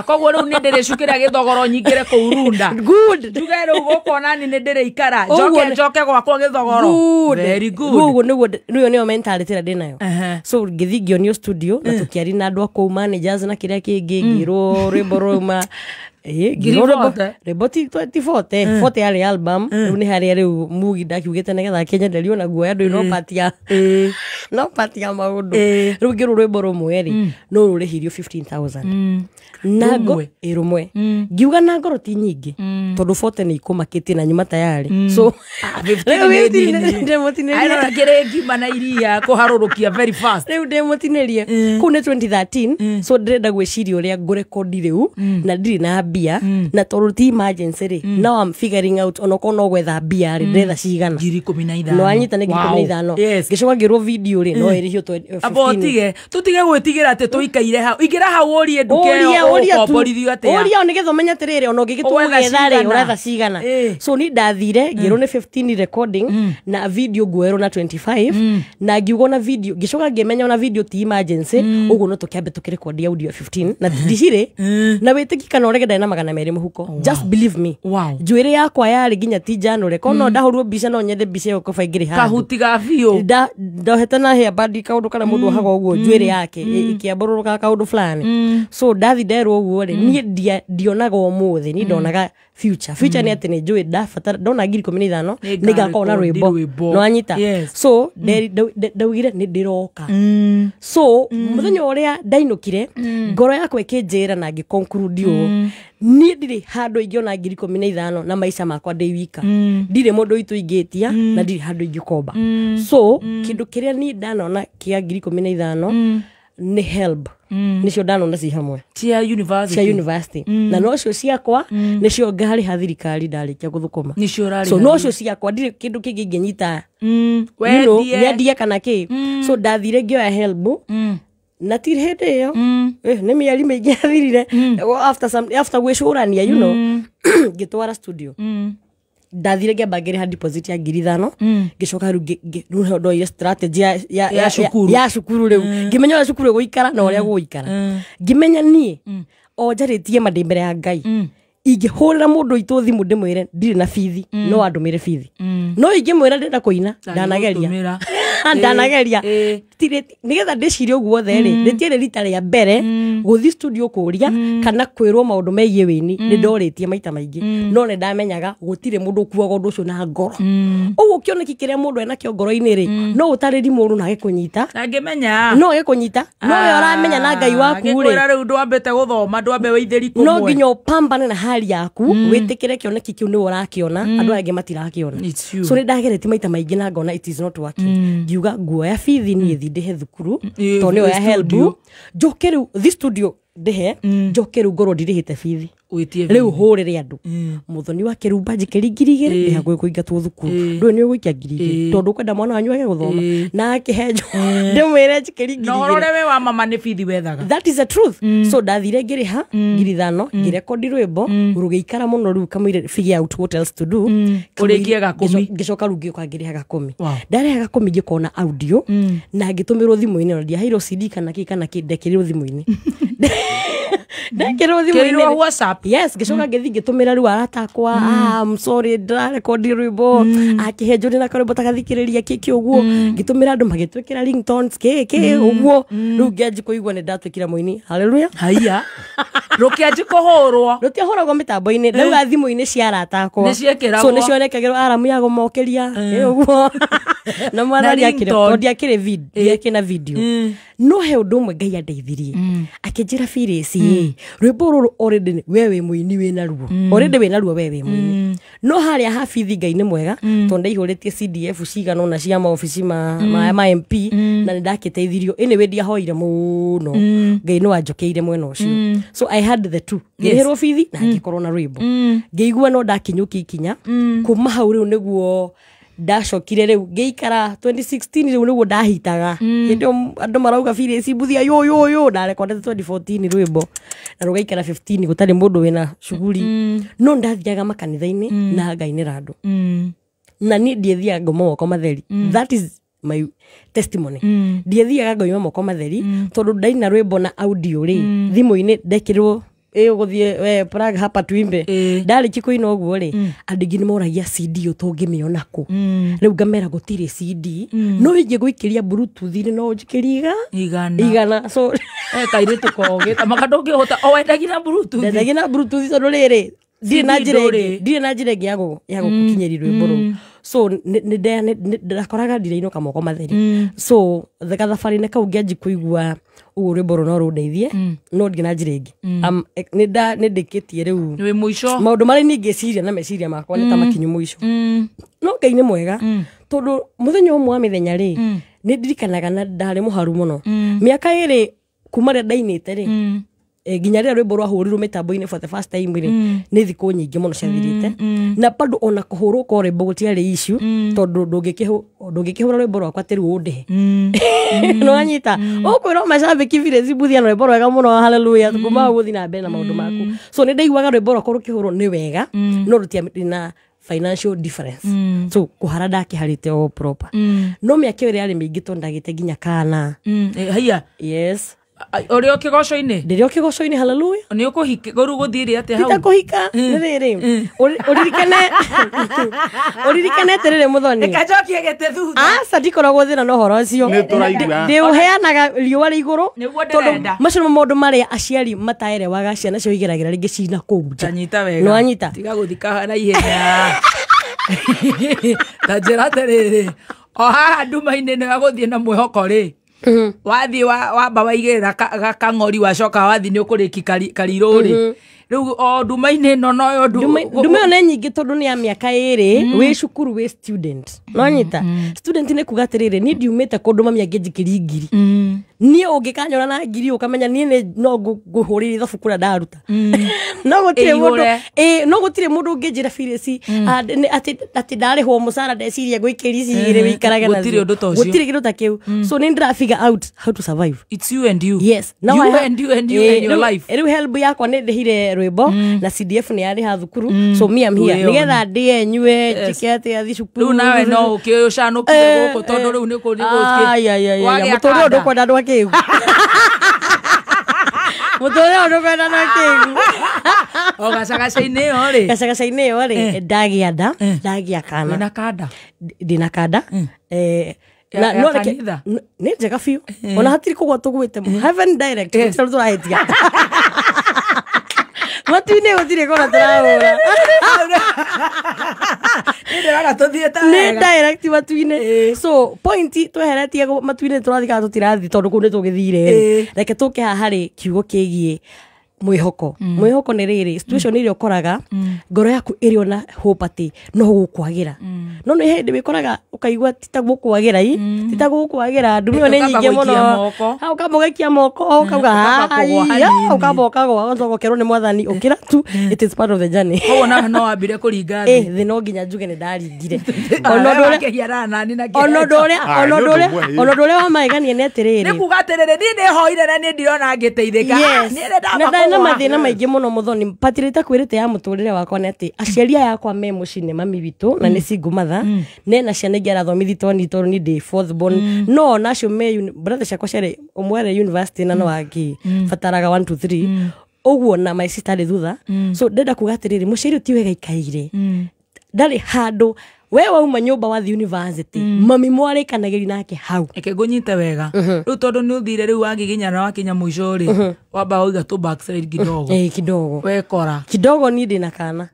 Koguo rĩu nĩ ndĩrĩcukĩra gĩthogoro nyingĩre kũu Runda. Good. Njuge rĩu gũkũ onani nĩ ndĩrĩikara, njoke gwakwa gĩthogoro. Very good. Ũguo nĩguo nĩyo nĩyo mentality ĩrĩa ndĩnayo. So ngĩthiĩ ngĩonio studio na tũkĩaria na andũ a kũu managers na kĩrĩa kĩngĩ, ngĩrwo rwĩmbo rwauma rwĩmbo ti 40 40 yarĩ album. Rĩu nĩ harĩa rĩu Mugi ndakiugĩte nĩgetha akĩnyenderio na guoya ndũĩ, no part ya no part ya maũndũ. Rĩu ngĩrwo rwĩmbo rũmwe rĩ no rũrĩhirio 15,000 na rũmwe. Ngiuga na ngoro ti nyingĩ tondũ 40 nĩ ikũmakĩtie na nyuma tayari. So rĩu ndĩmũtinĩrie ngima na iria kũharũrũkia very fast. Rĩu ndĩmũtinĩrie kũu nĩ 2013. So ndĩrenda gwĩciria ũrĩa ngũrekondi rĩu na ndirĩ na mbia, na tondũ ti emergency rĩ, now I'm figuring out onokorwo no gwetha mbia rĩ ndĩretha cigana 15,000. No anyita nĩ 15,000. Ngĩcoka ngĩrwo video rĩ no ĩrĩhio 15. Abo tũtige gwĩtigĩra atĩ tũikaire hau. Ingĩra hau ũrie nduka ĩyo ũkomborithio atĩa. Ũria nĩgetha ũmenye atĩrĩrĩ ona ũngĩgĩtua gũgetha rĩ ũretha cigana. So niĩ ndathire ngĩrwo nĩ 15 recording na video nguoerwo na 25, na ngiuga ona video ngĩcoka ngĩmenya ona video ti emergency, ũguo no tũkĩambe tũkĩrekondi audio 15 na ndicirĩ na wĩtĩki kana ũrege ndarĩ na 200 mũhuko. Just believe me. Njuĩrĩ yakwa yarĩ nginya ti njanũre, korwo no ndahũrwo mbica no nyende mbica ĩyo koba ingĩrĩ handũ. Kahuti ga biũ. Ndohete na hairband kaũndũ karĩa mũndũ ohaga ũguo njuĩrĩ yake ĩkĩambũrũrũka kaũndũ fulani. So ndathi nderwo ũguo rĩ niĩ ndionaga ũmũthĩ, niĩ ndonaga future. Future nĩ atĩ nĩ njũĩ ndabatara ndona 15,000 nĩngakorwo na rwĩmbo. No anyita. So ndaugire nĩ ndĩroka. So mũthenya ũrĩa ndainũkire ngoro yakwa ĩkĩnjĩra na ngĩconclude ũũ, niĩ ndirĩ handũ ingĩona 15,000 na maica makwa ndĩ wika. Ndirĩ mũndũ witũ ingĩtia na ndirĩ handũ ingĩkomba. So kĩndũ kĩrĩa niĩ ndanona kĩa 15,000 nĩ help. Nĩcio ndanona ci hamwe cia university, cia university. Na nocio ciakwa nĩcio ngarĩha thirikari ndarĩkia gũthũkũma. So nocio ciakwa ndirĩ kĩndũ kĩngĩ ingĩnyita wendie kana kĩ. So ndathire ngĩoya help na ti hĩndĩ ĩyo nĩ mĩeri mĩingĩ yathirire after gwĩcũrania you know ngĩtwara studio. Ndathire ngĩamba ngĩrĩha deposit ya 5,000, ngĩcoka rĩu rĩu ndoire strategy ya cukuru, ya cukuru rĩu ngĩmenya ũrĩa cukuru ĩgũikara na ũrĩa gũgũikara. Ngĩmenya niĩ o njarĩtie ma ndĩ mbere ya Ngai, ingĩhũrĩra mũndũ witũ thimũ ndĩmwĩre ndirĩ na bithi no andũmĩre bithi, no ingĩmwĩra ndĩrenda kũina ndanageria ndanageria nĩgetha ndĩcirie ũguo othe rĩ rĩtiarĩ rita rĩa mbere gũthiĩ studio kũria kana kwĩrwo maũndũ megiĩ wĩini. Nĩ ndorĩtie maita maingĩ, no nĩ ndamenyaga gũtirĩ mũndũ ũkuaga ũndũ ũcio na ngoro. Ũguo kĩoneki kĩrĩa mũndũ enakĩo ngoro-inĩ rĩ no ũtarĩri mũndũ na agĩkũnyita, angĩmenya no agĩkũnyita, no we ũramenya na Ngai waku rĩ. Ngĩkwĩra rĩu ndwambĩte gũthoma, ndwambe wĩithĩri kũmwe, no nginya ũpambane na hali yaku wĩtĩkĩre kĩoneki kĩu nĩwe ũrakĩona, andũ aya angĩ matirakĩona. So nĩ ndageretie maita maingĩ na ngona it is not working. Ngiuga nguoya bithi niĩ thi ndĩhe thukuru tondũ nĩyo ya help, njoke rĩu thi studio ndĩhe, njoke rĩu ngorwo ndirĩhĩte bithi rĩu hũrĩre andũ mũthoni wa kĩrumba njikĩri 2,000 ndĩ hakuhĩ kũingatwo thukuru, ndũĩ nĩ ũgũikia 2,000 tondũ ũkwenda mwana wanyu age gũthoma na akĩhenjwo ndĩmwĩre njikĩri 2,000. Na ũhoro ũrĩa we wa mama nĩ bithi wethaga. That is the truth. So ndathire ngĩrĩha 5,000 ngĩrekondi rwĩmbo rũgĩikara mũno rĩu kamũire figure out what else to do, ũrĩkie 10,000. Ngĩcoka rĩu ngĩũka ngĩrĩha 10,000. Ndarĩha 10,000 ngĩkona audio na ngĩtũmĩrwo thimũ-inĩ, na ndiaheirwo CD kana kĩ kana kĩ, ndekĩrirwo thimũ-inĩ. Ndekĩrwo Kĩrirwo thimũ-inĩ. WhatsApp. Yes, ngĩcoka ngĩthiĩ ngĩtũmĩra rĩu arata akwa, "Ah, I'm sorry, ndĩrarekondi rwĩmbo, akĩhe njũrĩ na karwĩmbo tagathikĩrĩria kĩkĩ ũguo." Ngĩtũmĩra andũ magĩtwĩkĩra ringtones kĩ kĩ ũguo. Rĩu ngĩanji kũigua nĩ ndatwĩkire mũini, haleluya. Haiya, rũkĩanji kũhũrwo? Rũtiahũragwo mĩtambo-inĩ, ndauga thimũ-inĩ cia arata akwa. Nĩciekĩragwo. So nĩcio nekagĩrwo aramu ya gũmokĩria ĩ ũguo na mwathani Na akĩrĩ ringtone. tondũ ndiakĩrĩ ndiakĩrĩ na video. No he ũndũ ũmwe Ngai andeithirie, akĩnjĩra, "Firĩci ĩ, rwĩmbo rũrũ already we wĩ mũini, wĩna ruo already, wĩna ruo, we wĩ mũini." No harĩa habithi Ngai nĩ mwega, tondũ ndaihũrĩtie CDF cigana ũna cia maobici ma MP na nĩ ndakĩteithirio. Anyway, ndiahoire mũno, Ngai nĩ wanjũkĩire mwena ũcio. So I had the two, ngĩrĩhĩrwo bithi na ngĩkorwo na rwĩmbo. Ngĩigua no ndakinyũkia ikinya kuma hau. Rĩu nĩguo ndacokire rĩu ngĩikara 2016, rĩu nĩguo ndahitaga. Hĩndĩ ĩyo andũ marauga Phyllis Mbuthia yo yo yo, ndarekondete 2014 rwĩmbo na rũgaikara 15 gũtarĩ mũndũ wĩna cuguri. No ndathiaga makanitha-inĩ na ngainĩra andũ na niĩ ndiethiaga ngoma moko matheri. That is my testimony. Ndiethiaga ngoima moko matheri, tondũ ndaina rwĩmbo na audio rĩ thimũ-inĩ, ndekĩrwo ĩ ũgũthiĩ we plug hapa tuimbe. Ndarĩkia kũina ũguo rĩ, andũ aingĩ nĩ moragia CD ĩyo tũngĩmĩona kũ. Rĩu ngamera gũtirĩ CD, no ingĩgũikĩria bluetooth-inĩ no ũnjikĩrie iga 100. 100. So Eh, kairĩtu kogĩ tamaka ndũngĩhota o wendagia na bluetooth. Ndendagia na bluetooth, tondũ rĩrĩ ndirĩ na CD njĩra ĩngĩ, ndũrĩ. ndirĩ na njĩra ĩngĩ ya gũkinyĩria rwĩmbo rũu. So ndakoraga ndirainũka moko matheri. So gathabarĩ-inĩ kau ngĩanji kũigua ũguo rwĩmbo rũu no rũndeithie, no ndirĩ na njĩra ĩngĩ. Nĩ ndĩkĩtie rĩu wĩ mũico. Maũndũ marĩa niĩ ngĩciria na meciria makwa nĩ ta makinyu mũico. No Ngai nĩ mwega, tondũ mũthenya ũmwe wa mĩthenya rĩ, nĩ ndirikanaga na ndarĩ mũharu mũno mĩaka 2 kuma rĩrĩa ndainĩte rĩ, nginya rĩrĩa rwĩmbo rwahũrirwo mĩtambo-inĩ for the first time rĩ, nĩ thikũ nyingĩ mũno ciathirĩte. Na bado ona kũhũrwo kwa rwĩmbo gũtiarĩ issue, tondũ ndũngĩkĩhũra rwĩmbo rwakwa atĩ rĩu ũndĩhe. Nĩwanyita ũkwĩrwo macambĩki Phyllis Mbuthia na rwĩmbo rwega mũno, haleluya, kuma hau gũthiĩ na mbere na maũndũ maku. So nĩ ndaiguaga rwĩmbo rwakwa rũkĩhũrwo nĩ wega, no rũtiarĩ na financial difference. So kũhara ndakĩharĩte o proper, no mĩaka ĩyo ĩrĩa yarĩ mĩingĩ, tondũ ndagĩte nginya kana. Haiya. Yes. Ũrĩ o kĩgoco-inĩ? Ndĩrĩ o kĩgoco-inĩ, haleluya. Nĩ ũkũhika rĩu, gũthire atĩa hau? Tita kũhika nĩ rĩrĩ, ũririkane atĩrĩrĩ, mũthoni. Kanjokie gĩtĩ thutha. Aca, ndikoragwo thĩna na ũhoro ũcio. Nĩ tũraigua. Ndĩũheanaga riũa rĩ igũrũ. Nĩguo Tondũ ndĩrenda. macio nĩmo maũndũ marĩa aciari mataerewaga, ciana cio igeragĩra rĩngĩ cina kũu nja. Tanyita wega. Nĩwanyita? Tiga gũthika na ihenya. Ta njĩra atĩrĩrĩ, o haha nduma-inĩ nĩ gũthiĩ na mwĩhoko rĩ, wathiĩ wamba waigĩrĩra kang'ori, wacoka wathiĩ nĩ ũkũrĩki karirũ rĩ, rĩu o nduma-inĩ ĩno noyo Nduma ĩyo nĩ nyingĩ, tondũ nĩ ya mĩaka 2 wĩ cukuru, wĩ student. Nonyita student nĩ kuga atĩrĩrĩ, niĩ ndiumĩte kũndũ mami angĩnjikĩria ngiri. Niĩ ũngĩkanyona na ngiri, ũkamenya niĩ nĩ no ngũhũrĩra ithabu kũrĩa ndaruta, no gũtirĩ mũndũ Ĩihũre. Ĩ, no gũtirĩ mũndũ ũngĩnjĩra Phyllis atĩ ndarĩhwo mũcara ndeciria ngũikĩria ici igĩrĩ wĩikarage Gũtirĩ nacio. ũndũ ta ũcio. Gũtirĩ kĩndũ ta kĩu. So nĩ ndĩra figure out how to survive. It's you and you. Yes. Now You and you and you and your life. Rĩu help yakwa nĩ ndĩhire rwĩmbo na CDF nĩ yarĩha thukuru, so me am here Wĩyone. nĩgetha ndĩe, nyue, njĩke atĩa, thi cukuru. Rĩu nawe no ũkĩũcanũkire gũkũ, tondũ rĩu nĩ kũ Ai, ai, ai, ai, mũtũrĩre ũyũ ndũkwenda andũ akĩgu, mũtũrĩre ũyũ ndũkwenda andũ akĩgu. O gacagaca-inĩ ĩyo rĩ? Gacagaca-inĩ ĩyo rĩ, ndagĩa nda, ndagĩa kana. Wĩna kanda? Ndĩna kanda. Ya No reke- kanitha? Nĩ njega biũ, ona hatirĩ kũgwa tũgwĩte heaven direct. Gũtirĩ tũrahĩtia matu-inĩ, gũtirĩ kũna tũrahũra. Nĩ ndĩrona tũthiĩte Nĩ wega. direct matu-inĩ. So point tweheretie matu-inĩ tũrathiĩ kana tũtirathiĩ, tondũ kũu nĩ tũgĩthire. Reke tũke haha harĩ kiugo kĩgiĩ mwĩhoko. Mwĩhoko nĩ rĩrĩ situation ĩrĩa ũkoraga ngoro yaku ĩrĩ ona hope atĩ no gũkwagĩra, no nĩ hĩndĩ wĩkoraga ũkaigua ti ta gũkwagĩra, i ti ta gũkwagĩra, nduma ĩyo nĩ Ũkamba nyingĩ gũikia mũno. moko. Ha, ũkamba ũgaikia moko, ũkauga Ũkamba kũgũa "Haiya," hanini. ũkamba ũkagũa, ũgacoka ũkerwo nĩ mwathani ũkĩra tu, it is part of the journey. Koguo nawe no wambire kũringa thĩ. Thĩ no nginya njuge nĩ ndaringire. Ona ũndũ ũrĩa Wakĩhiarana nani na ona ũndũ ũrĩa Ah, ona nĩ ũndũ ũndũ ũrĩa ũmwe, ĩ. ona ũndũ ũrĩa wa magegania nĩ atĩrĩrĩ, Nĩ kuga atĩrĩrĩ, niĩ nĩ hoire na niĩ ndirona ngĩteithĩka. Yes. Niĩ nĩ Na ndamba ndarĩ na kũgũa. mathĩna maingĩ mũno, mũthoni patirĩte kwĩrĩte ya mũtũrĩre wakwa nĩ atĩ aciari aya akwa me mũciĩ nĩ mami witũ na nĩ single mother, nena ciana ingĩ arathomithi toni, tondũ ni ndĩ fourth born, no ona acio me brother ciakwa ciarĩ, ũmwe arĩ university na no angĩ bataraga 1 2 3. Ũguo na my sister arĩ thutha. So ndenda kuga atĩrĩrĩ, mũciari ũyũ ti wega aikaire, ndarĩ handũ we wauma nyũmba wathi university, mami mwarĩkanagĩri nake hau. Reke ngũnyite wega rĩu, tondũ nĩ ũthire rĩu wagiginya na wakinya mũico rĩ, wamba wauga tũ backslide kidogo. Eh, kidogo. Wekora Kidogo niĩ ndĩna kana,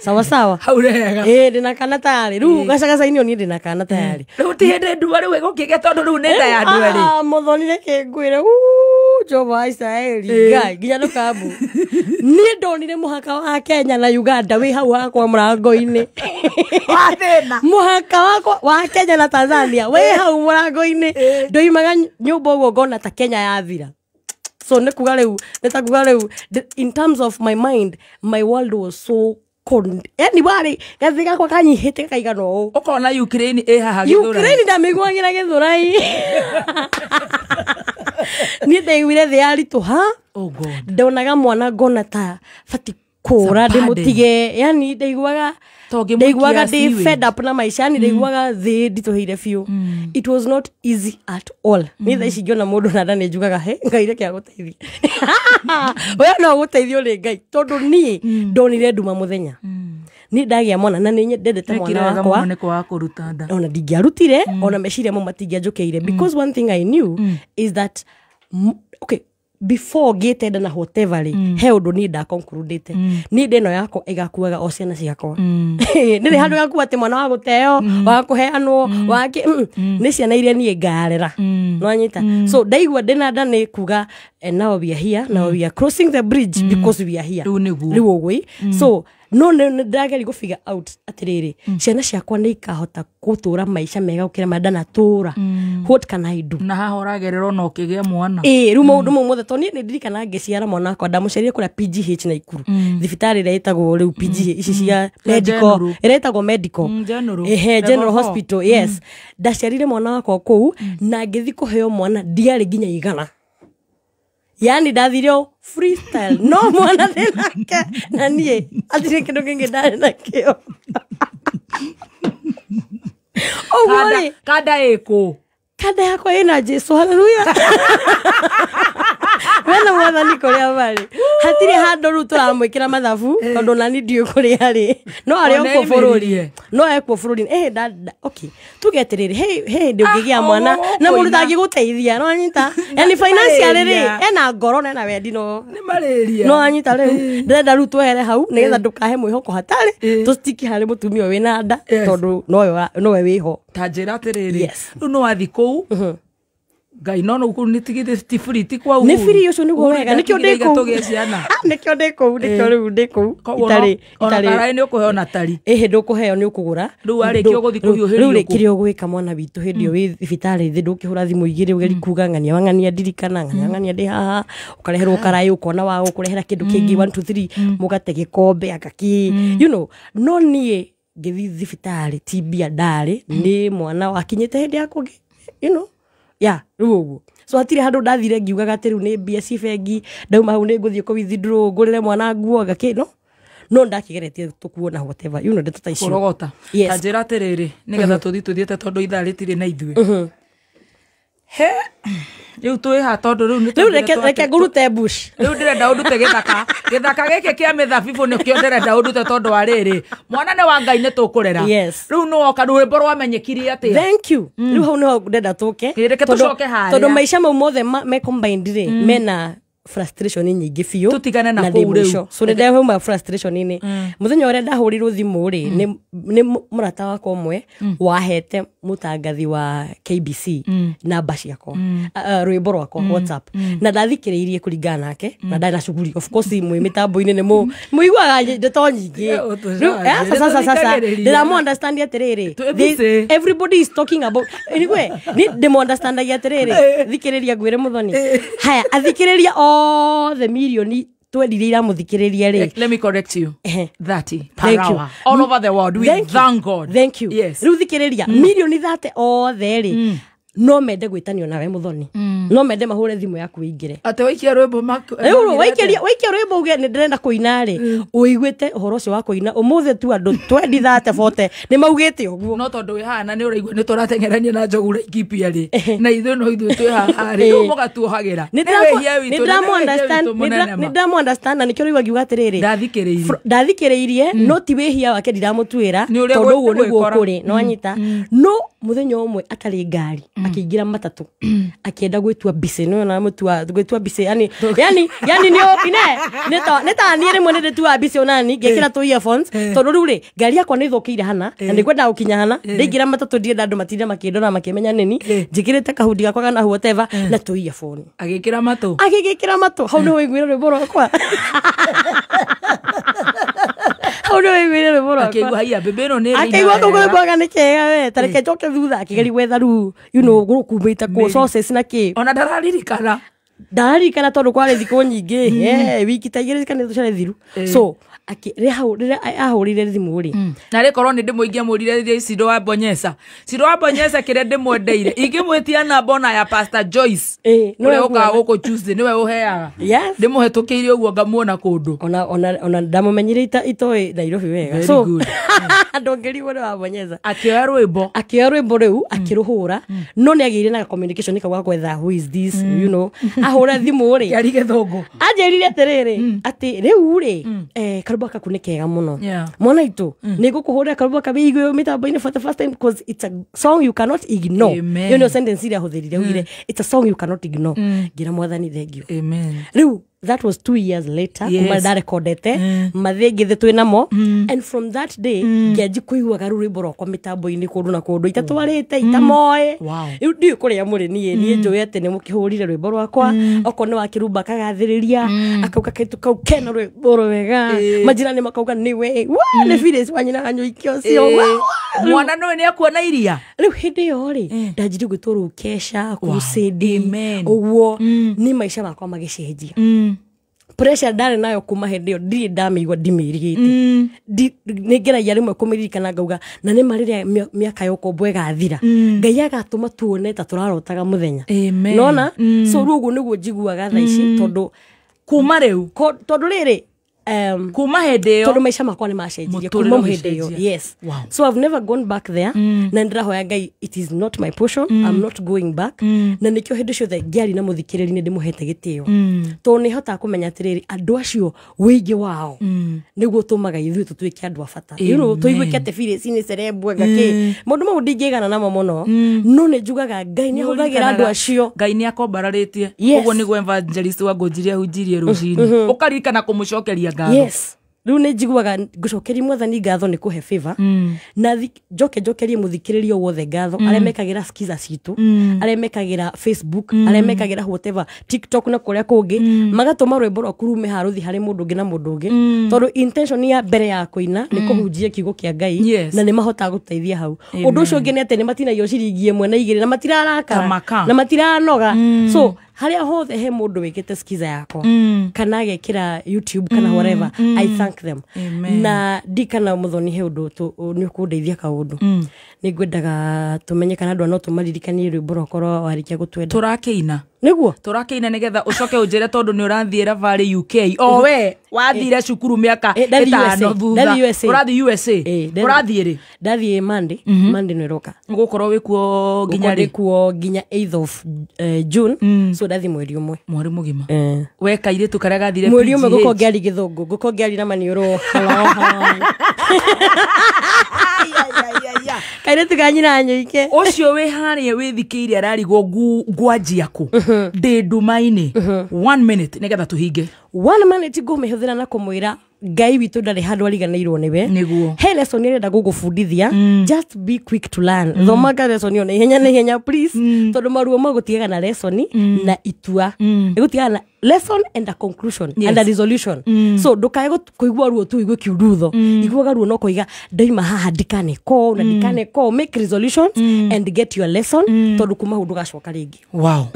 sawa sawa. Hau rega. Ĩ, ndĩna kana tayarĩ rĩu gacagaca-inĩ, niĩ ndĩna kana tayarĩ. Rĩu ti hĩndĩ nduma rĩu ĩgũkĩgĩa, tondũ rĩu nĩ nda ya andũ erĩ. Ah, Muthoni, reke ngwĩre, uu, Jehova wa Isiraeli, Ngai nginya ndũkambu niĩ ndonire mũhaka wa Kenya na Uganda wĩ hau hakwa mũrango-inĩ. Wathĩna. Mũhaka wakwa wa Kenya na Tanzania wĩ hau mũrango-inĩ. Ndoimaga nyũmba ũguo ngona ta Kenya yathira. So nĩ kuga rĩu, nĩ ta kuga rĩu, in terms of my mind, my world was so cold, yani warĩ gathĩ gakwa kanyihĩte gakaigana ũũ. Ũkona Ukraine ĩ haha Gĩthũrai. Ukraine ndamĩiguagĩra Gĩthũrai. Niĩ ndaiguire thĩ yaritũha. Oh God. Ndonaga mwana ngona ta bati kũra. It's a burden. Ndĩmũtige, yani ndaiguaga Ta ũngĩmũikia ndaiguaga ndĩ sewage. fed up na maica, yani ndaiguaga thĩ nditũhĩire biũ. It was not easy at all. Niĩ thaa ici ngĩona mũndũ na nda nĩ njugaga, he Ngai reke agũteithie, we no ũgũteithio nĩ Ngai, tondũ niĩ ndonire nduma mũthenya niĩ ndagĩa mwana, na nĩ ndendete Wekire mwana wega wakwa. mũno nĩ kwaga kũruta nda. Ona ndingĩarutire, ona meciria mau matingĩanjũkĩire, because one thing I knew is that okay, before ngĩte nda na whatever rĩ, he ũndũ niĩ ndaconcludĩte, niĩ nda ĩno yakwa ĩgakuaga o ciana ciakwa. Nĩrĩ handũ gakua atĩ mwana wa gũteo, wa kũheanwo wake, nĩ ciana iria niĩ ngarera, nwanyita. So ndaigua ndĩna nda nĩ kuga, and now we are here, now we are crossing the bridge because we are here. Rĩu nĩguo. Rĩu ũguo so no nĩ ndageri gũ figure out atĩrĩrĩ, ciana ciakwa nĩ ikahota gũtũra maica mega gũkĩra marĩa ndanatũra. What can I do? Na haha ũragerera ona ũkĩgĩa mwana. Ĩĩ, rĩu maũndũ mau mothe, tondũ niĩ nĩ ndirikana ngĩciara mwana wakwa, ndamũciarire kũrĩa PGH Naikuru, thibitarĩ ĩrĩa ĩtagwo rĩu PGH ici cia medical, General. ĩrĩa ĩtagwo medical. General. Ehe, Level General four. Hospital, yes. Ndaciarire mwana wakwa kũu na ngĩthi kũheo mwana ndiarĩ nginya igana, yani ndathire o freestyle, no mwana ndĩ nake na niĩ atirĩ kĩndũ kĩngĩ ndarĩ nakĩo ũguo rĩ. Kanda ĩkũ? Kanda yakwa ĩna Jesu, haleluya, wena Mwathani kũrĩa marĩ, hatirĩ handũ rĩu tũramwĩkĩra mathabu, tondũ nani ndiũĩ kũrĩa arĩ, no arĩ Ona okuo bũrũri. aimĩririe. No ekuo bũrũri. Okay, tuge atĩrĩrĩ, he hĩndĩ ũngĩgĩa Ah, mwana ũguo na mũndũ ũkũina. ndangĩgũteithia, no anyita, yani financially rĩ, Marĩria. ena ngoro na ena wendi, no Nĩ marĩria. no anyita. Rĩu ndĩrenda rĩu twehere hau nĩgetha ndũkahe mwĩhoko hatarĩ, tũstiki harĩ mũtumia ũyũ wĩna nda, tondũ nowe wĩho. Ta njĩra atĩrĩrĩ, Yes. rĩu nĩ wathi kũu, Ngai, no no kũu nĩ tigithĩ ti free, ti kwa Nĩ free, ũcio nĩguo wega, nĩkĩo ndĩ kũu. Tũgĩe ciana. Nĩkĩo ndĩ kũu, nĩkĩo rĩu ndĩ kũu. Koguo itarĩ ona itarĩ karaĩ nĩ ũkũheo na tari. Ĩhĩ, ndũkũheo, nĩ ũkũgũra. Rĩu warĩkia ũgũthiĩ kũhiũhĩrio Rĩu rĩ, kũ? kĩrĩa ũgwĩka, mwana witũ, hĩndĩ ĩyo wĩ thibitarĩ thĩ, ndũkĩhũra thimũ igĩrĩ ũgeri kuga ng'ania wa ng'ania, ndirikana ng'ania wa ng'ania ndĩ haha, ũkareherwo karaĩ, ũkona wa gũkũrehera kĩndũ kĩngĩ, 1 2 3, mũgate gĩkombe agakĩ, no niĩ ngĩthiĩ thibitarĩ ti mbia ndarĩ, nĩ mwana wakinyĩte hĩndĩ ya kũngĩ, ya rĩu ũguo. So hatirĩ handũ ndathire ngiugaga atĩ rĩu nĩ mbia ci bengi, ndauma hau nĩ ngũthiĩ kũ withdraw ngũrĩre mwana nguo gakĩ, no ndakĩgeretie tũkuona whatever, ndeto ta icio. Kũrogota. Yes. Ta njĩra atĩrĩrĩ, nĩgetha tũthiĩ tũthiĩte, tondũ ithaa rĩtirĩ na ithuĩ. He, rĩu twĩ ha? Tondũ rĩu nĩ Rĩu tũthire reke ngũrute bush. Rĩu ndĩrenda ũndute gĩthaka gĩkĩ kĩa mĩthabibũ, nĩkĩo ndĩrenda ũndute, tondũ wa rĩrĩ, mwana nĩ wa Ngai, nĩ tũkũrera. Yes. Rĩu nĩ woka, rwĩmbo rwamenyekire atĩa? Thank you. Rĩu hau nĩho ndenda tũke. Ĩ, reke tũcoke harĩa. Tondũ maica mau mothe me combined rĩ, mena frustration nyingĩ biũ. Tũtigane na ndĩ kũu rĩu. mũico. So nĩ ndauma frustration-inĩ mũthenya ũrĩa ndahũrirwo thimũ rĩ, nĩ mũrata wakwa ũmwe wahete mũtangathi wa KBC namba ciakwa, rwĩmbo rwakwa WhatsApp, na ndathikĩrĩirie kũringana nake, na ndarĩ na cuguri, of course mwĩ mĩtambo-inĩ nĩ mũiguaga ndeto nyingĩ. Eh, ũtũcarie. Rĩu, sasa sasa sasa Nĩtũthikagĩrĩria. ndĩramũ understand atĩrĩrĩ, Twĩ busy. everybody is talking about anyway, ni ndĩmũ understandagia atĩrĩrĩ, thikĩrĩria ngwĩre Mũthoni, haya athikĩrĩria othe mirioni twendirie iramũthikĩrĩria rĩ. Let me correct you. Ehe. 30 per Thank you. hour. All over the world. We Thank you. thank God. Thank you. Yes. Rĩu thikĩrĩria, mirioni 30 othe rĩ, No mende gwĩtanio nawe Muthoni, no mende mahũre thimũ yaku ĩingĩre. Atĩ waikia rwĩmbo Rĩu waikia rwĩmbo uge nĩ ndĩrenda kũina rĩ, ũiguĩte ũhoro ũcio wa kũina ũmũthĩ tu andũ 20 30 40 nĩ maugĩte ũguo. No tondũ wĩ haha na nĩ ũraigua nĩ tũrateng'erania na njogu Laikipia rĩ, na ithuĩ no ithuĩ twĩ haha rĩ, rĩu mũgatuohagĩra. Nĩ ndĩramũ understand na nĩkĩo rĩu angiuga atĩrĩrĩ, ndathikĩrĩirie no ti wĩhia wake ndiramũtuĩra tondũ ũguo nĩguo kũrĩ, no anyita. No mũthenya ũmwe atarĩ ngari akĩingĩra matatũ akĩenda gwĩtua mbicĩ, nĩ ona mũtua gwĩtua mbicĩ, yani yani yani nĩ ine nĩ ta niĩ rĩmwe nĩ ndĩtuaga mbicĩ onani ngĩkĩra tũ earphones tondũ rĩu rĩ ngari yakwa nĩ ĩthũkĩire hana na nĩ ngwendaga gũkinya hana, ndaingĩra matatũ ndienda andũ matinde makĩndora makĩmenya nĩni njĩkĩrĩte kahundi gakwa kana whatever na tũ earphone. Agĩkĩra matũ, agĩgĩkĩra matũ hau nĩ waiguire rwĩmbo rwakwa. Hau nĩ waiguire rwĩmbo rwakwa. Akĩigua haiya mbĩmbĩ ĩno nĩ akĩigua kũu rwĩmbo nĩ kega we, ta reke njoke thutha akĩgeria gwetha rĩu you know gũkumĩte kũ sources na kĩ. Ona ndararirikana. Ndaririkana tondũ kwarĩ thikũ nyingĩ, wiki ta igĩrĩ kana ithatũ ciarĩ thiru. So rĩrĩa ahũrire thimũ rĩ, na rĩkorwo nĩ ndĩmũingĩ amũrire rĩrĩa Cindo wa Bonyesa, Cindo wa Bonyesa kĩrĩa ndĩmwendeire ingĩmwĩtia namba ona ya Pastor Joyce ũrĩa ũkaga gũkũ Tuesday nĩwe ũheaga, ndĩmũhetũkĩire ũguo ngamuona kũndũ. Ona ndamũmenyire itoĩ Nairobi wega, so ndũngĩrigwo nĩ wa Bonyesa. Akĩoya rwĩmbo, akĩoya rwĩmbo rĩu akĩrũhũra, no nĩ agĩire na communication kau ga gwetha who is this, you know, ahũra thimũ rĩ kĩari gĩthũngũ anjĩrire atĩrĩrĩ atĩ rĩu rĩ karũmbo gaku nĩ kega mũno mwana itũ, nĩ ngũkũhũrĩra karũmbo gaka wĩigue mĩtambo-inĩ for the first time because it's a song you cannot ignore. Ĩyo nĩyo sentence ĩrĩa ahũthĩrire, augire it's a song you cannot ignore. Ngĩra Mwathani thank you. Rĩu that was 2 years later kuma ndarekondete mathĩ ngĩthĩ twĩ namo, and from that day ngĩanji kũiguaga rĩu rwĩmbo rwakwa mĩtambo-inĩ kũndũ na kũndũ itatwarĩte itamoĩ. Rĩu ndiũĩ kũrĩa mũrĩ niĩ, niĩ njũĩ atĩ nĩ mũkĩhũrire rwĩmbo rwakwa, okorwo nĩ wakĩrumba akagathĩrĩria akauga kaitũ kau kena rwĩmbo rwega, majirani makauga nĩwe nĩ Phyllis wa nyina Kanyuike ũcio mwana nĩwe nĩ akuona iria. Rĩu hĩndĩ ĩyo rĩ ndanjirie gwĩtwo rĩu kesha crusade ũguo, nĩ maica makwa magĩcenjia. Pressure ndarĩ nayo kuma hĩndĩ ĩyo ndirĩ ndamĩigua ndimĩrigĩte, nĩ ngeragia rĩmwe kũmĩririkana ngauga na nĩ ma rĩrĩa mĩaka ya ũkombo ĩgathira Ngai agatũma tuone ta tũrarotaga mũthenya, nona. So rĩu ũguo nĩguo njiguaga thaa ici tondũ kuma rĩu tondũ rĩrĩ kuma hĩndĩ ĩyo tondũ maica makwa nĩ macenjirie kuma hĩndĩ ĩyo. Yes. So I've never gone back there, na ndĩrahoya Ngai it is not my portion, I'm not going back. Na nĩkĩo hĩndĩ ciothe ngĩaria na mũthikĩrĩri nĩ ndĩmũhete gĩtĩo, tondũ nĩ hotaga kũmenya atĩrĩrĩ andũ acio wĩingĩ wao nĩguo tũmaga ithuĩ tũtuĩke andũ a bata, you know, tũiguĩke atĩ Phyllis nĩ celeb ngakĩ maũndũ mau ndingĩigana namo mũno, no nĩ njugaga Ngai nĩ ahũthagĩra andũ acio. Ngai nĩ akombararĩtie ũguo nĩguo evangelist wa Ngũnjirie ahunjirie rũcinĩ, ũkaririkana kũmũcokeria ngatho. Yes. Rĩu nĩ njiguaga ngũcokeria Mwathani ngatho nĩ kũhe favor, na njoke njokerie mũthikĩrĩria wothe ngatho, arĩa mekagĩra skiza citũ, arĩa mekagĩra Facebook, arĩa mekagĩra whatever TikTok na kũrĩa kũngĩ, magatũma rwĩmbo rwaku rume haruthi harĩ mũndũ ũngĩ na mũndũ ũngĩ, tondũ intention ya mbere ya kũina nĩ kũhunjia kiugo kĩa Ngai, na nĩ mahotaga gũteithia hau. Ũndũ ũcio ũngĩ nĩ atĩ nĩ matinagio ciringi ĩmwe na igĩrĩ na matirarakara na matiranoga. So harĩa hothe he mũndũ wĩkĩte skiza yakwa kana agekĩra YouTube kana whatever, I thank them. Na ndikana Muthoni he ũndũ nĩ ũkũndeithia kaũndũ, nĩ ngwendaga tũmenye kana andũ no tũmaririkanie rwĩmbo rwakwa rwa warĩkia gũtwenda tũrakĩina nĩguo tũrakĩina nĩgetha ũcoke ũnjĩre tondũ nĩ ũrathiĩ thabarĩ UK. O we wathire cukuru mĩaka ĩtano thutha, ũrathiĩ USA, ũrathiĩ rĩ? Ndathiĩ Monday, Monday nĩ ĩroka. Ũgũkorwo wĩkuo nginya rĩ? Ndĩkuo nginya 8th of June, so ndathi mweri ũmwe, mweri mũgima. We kairĩtu karĩa gathire mweri ũmwe ngũkorwo ngĩaria gĩthũngũ, ngũkorwo ngĩaria na maniũrũ hello hello kairĩtu ka nyina Nyũike ũcio wĩ harĩa wĩthikĩire ararigwo ngwanjia kũ ndĩ nduma-inĩ. 1 minute nĩgetha tũhinge. 1 minute ngũmĩhũthĩra na kũmwĩra Ngai witũ ndarĩ handũ ariganĩirwo nĩwe. Nĩguo he lesson ĩrenda gũgũbundithia, just be quick to learn. Thomaga lesson ĩyo na ihenya na ihenya please, tondũ maruo magũtigaga na lesson na itua, ĩgũtigaga na lesson and a conclusion and a resolution. So ndukae kũigua ruo tu igue kiurutho, iguaga ruo no kũiga ndaima haha ndikane ko na ndikane ko, make resolutions and get your lesson, tondũ kuma hau ndũgacoka rĩngĩ. Wow.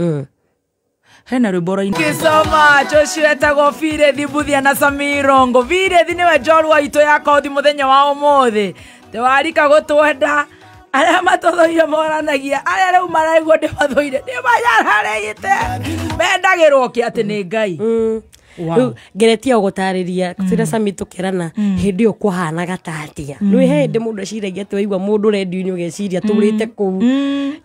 Hena rwĩmbo rwa. Thank you so much. Ũcio etagwo Birethi Mbuthia na Samirongo. Birethi nĩwe njorua itũ ya kothi mũthenya wa ũmũthĩ. Tewarika gũtwenda Arĩa matũthũire moranagia, arĩa rĩu maraigua ndĩmathũire, nĩmanyararĩte. Mendagĩrwo kĩ atĩ nĩ Ngai. Wow. Rĩu ngeretie gũtarĩria twĩna Sami tũkerana hĩndĩ ĩyo kwahanaga ta atĩa. Nĩ he hĩndĩ mũndũ eciragia atĩ waigua mũndũ rendio-inĩ ũgeciria tũrĩte kũu.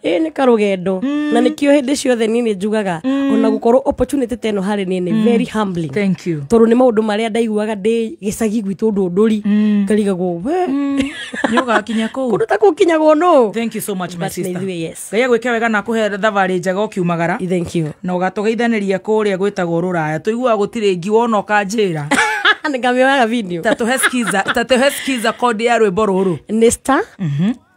Ĩ nĩ karũgendo. Na nĩkĩo hĩndĩ ciothe niĩ nĩ njugaga ona gũkorwo opportunity ta ĩno harĩ niĩ nĩ very humbling. Thank you. Tondũ nĩ maũndũ marĩa ndaiguaga ndĩ gĩcagi gwitũ Ndũndũri ngarigagwo we Nĩ ũgakinya kũu. kũndũ ta kũu kinyagwo nũ. Thank you so much, my But nĩ sister. ithuĩ, yes. Ngai agwĩke wega na akũhe thabarĩ njega ũkiumagara. Thank you. Na ũgatũgeithanĩria kũrĩa gwĩtagwo rũraya. Tũiguaga gũtirĩ ngi wona ũkanjĩra. Nĩngamĩoyaga video. Ta tũhe skiza, ta tũhe skiza kodi ya rwĩmbo rũrũ. Nĩ star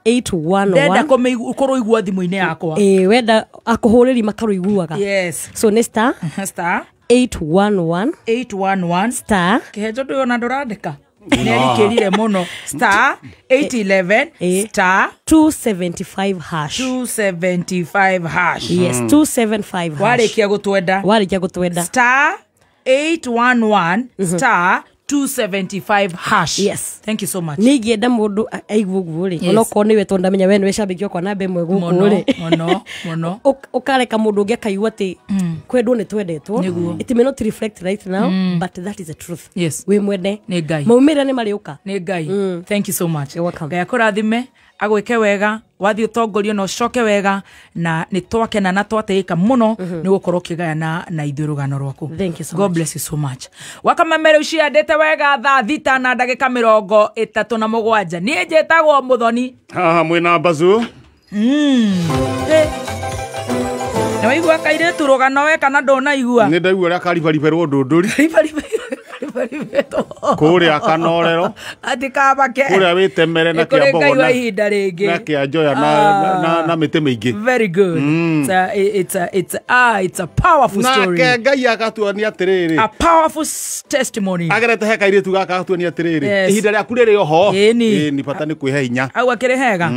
811. Ndenda kũrũigua thimũ-inĩ yakwa. Ĩĩ wenda akũhũrĩri makarũiguaga. Yes. So nĩ star Star 811 811 star kĩhenjo ndũyũ ona ndũrandĩka. Nĩ arikĩrire mũno. Star 811 Ĩĩ. star 275 hash. 275 hash. Yes, 275 hash. Warĩkia gũtwenda. Warĩkia gũtwenda. Star 811 star 275 hash. Yes. Thank you so much. Nĩ ingĩenda mũndũ aigue ũguo rĩ, Yes. onokorwo nĩwe tondũ ndamenya we nĩwe cambĩki wakwa namba ĩmwe gũkũ Mũno, rĩ. mũno, mũno. Ũkareka mũndũ ũngĩ akaigua atĩ kwendwo nĩ twendetwo. Nĩguo. It may not reflect right now, but that is the truth. Yes. Wĩ mwende. Nĩ Ngai. Maumĩrĩra nĩ marĩũka. Nĩ Ngai. Thank you so much. You're welcome. Ngai akũrathime, agwĩke wega, wathiĩ ũtongorio na ũcoke wega, na nĩ twakena na twatĩĩka mũno nĩ gũkorwo ũkĩgayana na ithuĩ rũgano rwaku. Thank you so God much. bless you so much. Wakamemere ũciandĩte wega thaa 6 na ndagĩka 37. Niĩ njĩtagwo Mũthoni. Haha mwĩna Mbazu. Nĩ waigua kairĩtu rũgano we kana ndũnaigua? Nĩ ndaigua ũrĩa karibariberwo Ndũndũri. Karibariberwo. Kũrĩa Kanorero. Atĩ kamake. Kũrĩa wĩtemere na Nĩ kũrĩ kĩa Ngai mbogo wa na ihinda rĩngĩ. na kĩa njoya na mĩtĩ mĩingĩ. Very good. It's a powerful story. Nake Ngai agatuonia atĩrĩrĩ. A powerful testimony. Agerete he kairĩtu gaka agatuonia atĩrĩrĩ. Yes. Ihinda rĩaku rĩrĩ oho. Ĩni. Ĩni bata nĩ kwĩhe hinya. Au akĩrĩ hega.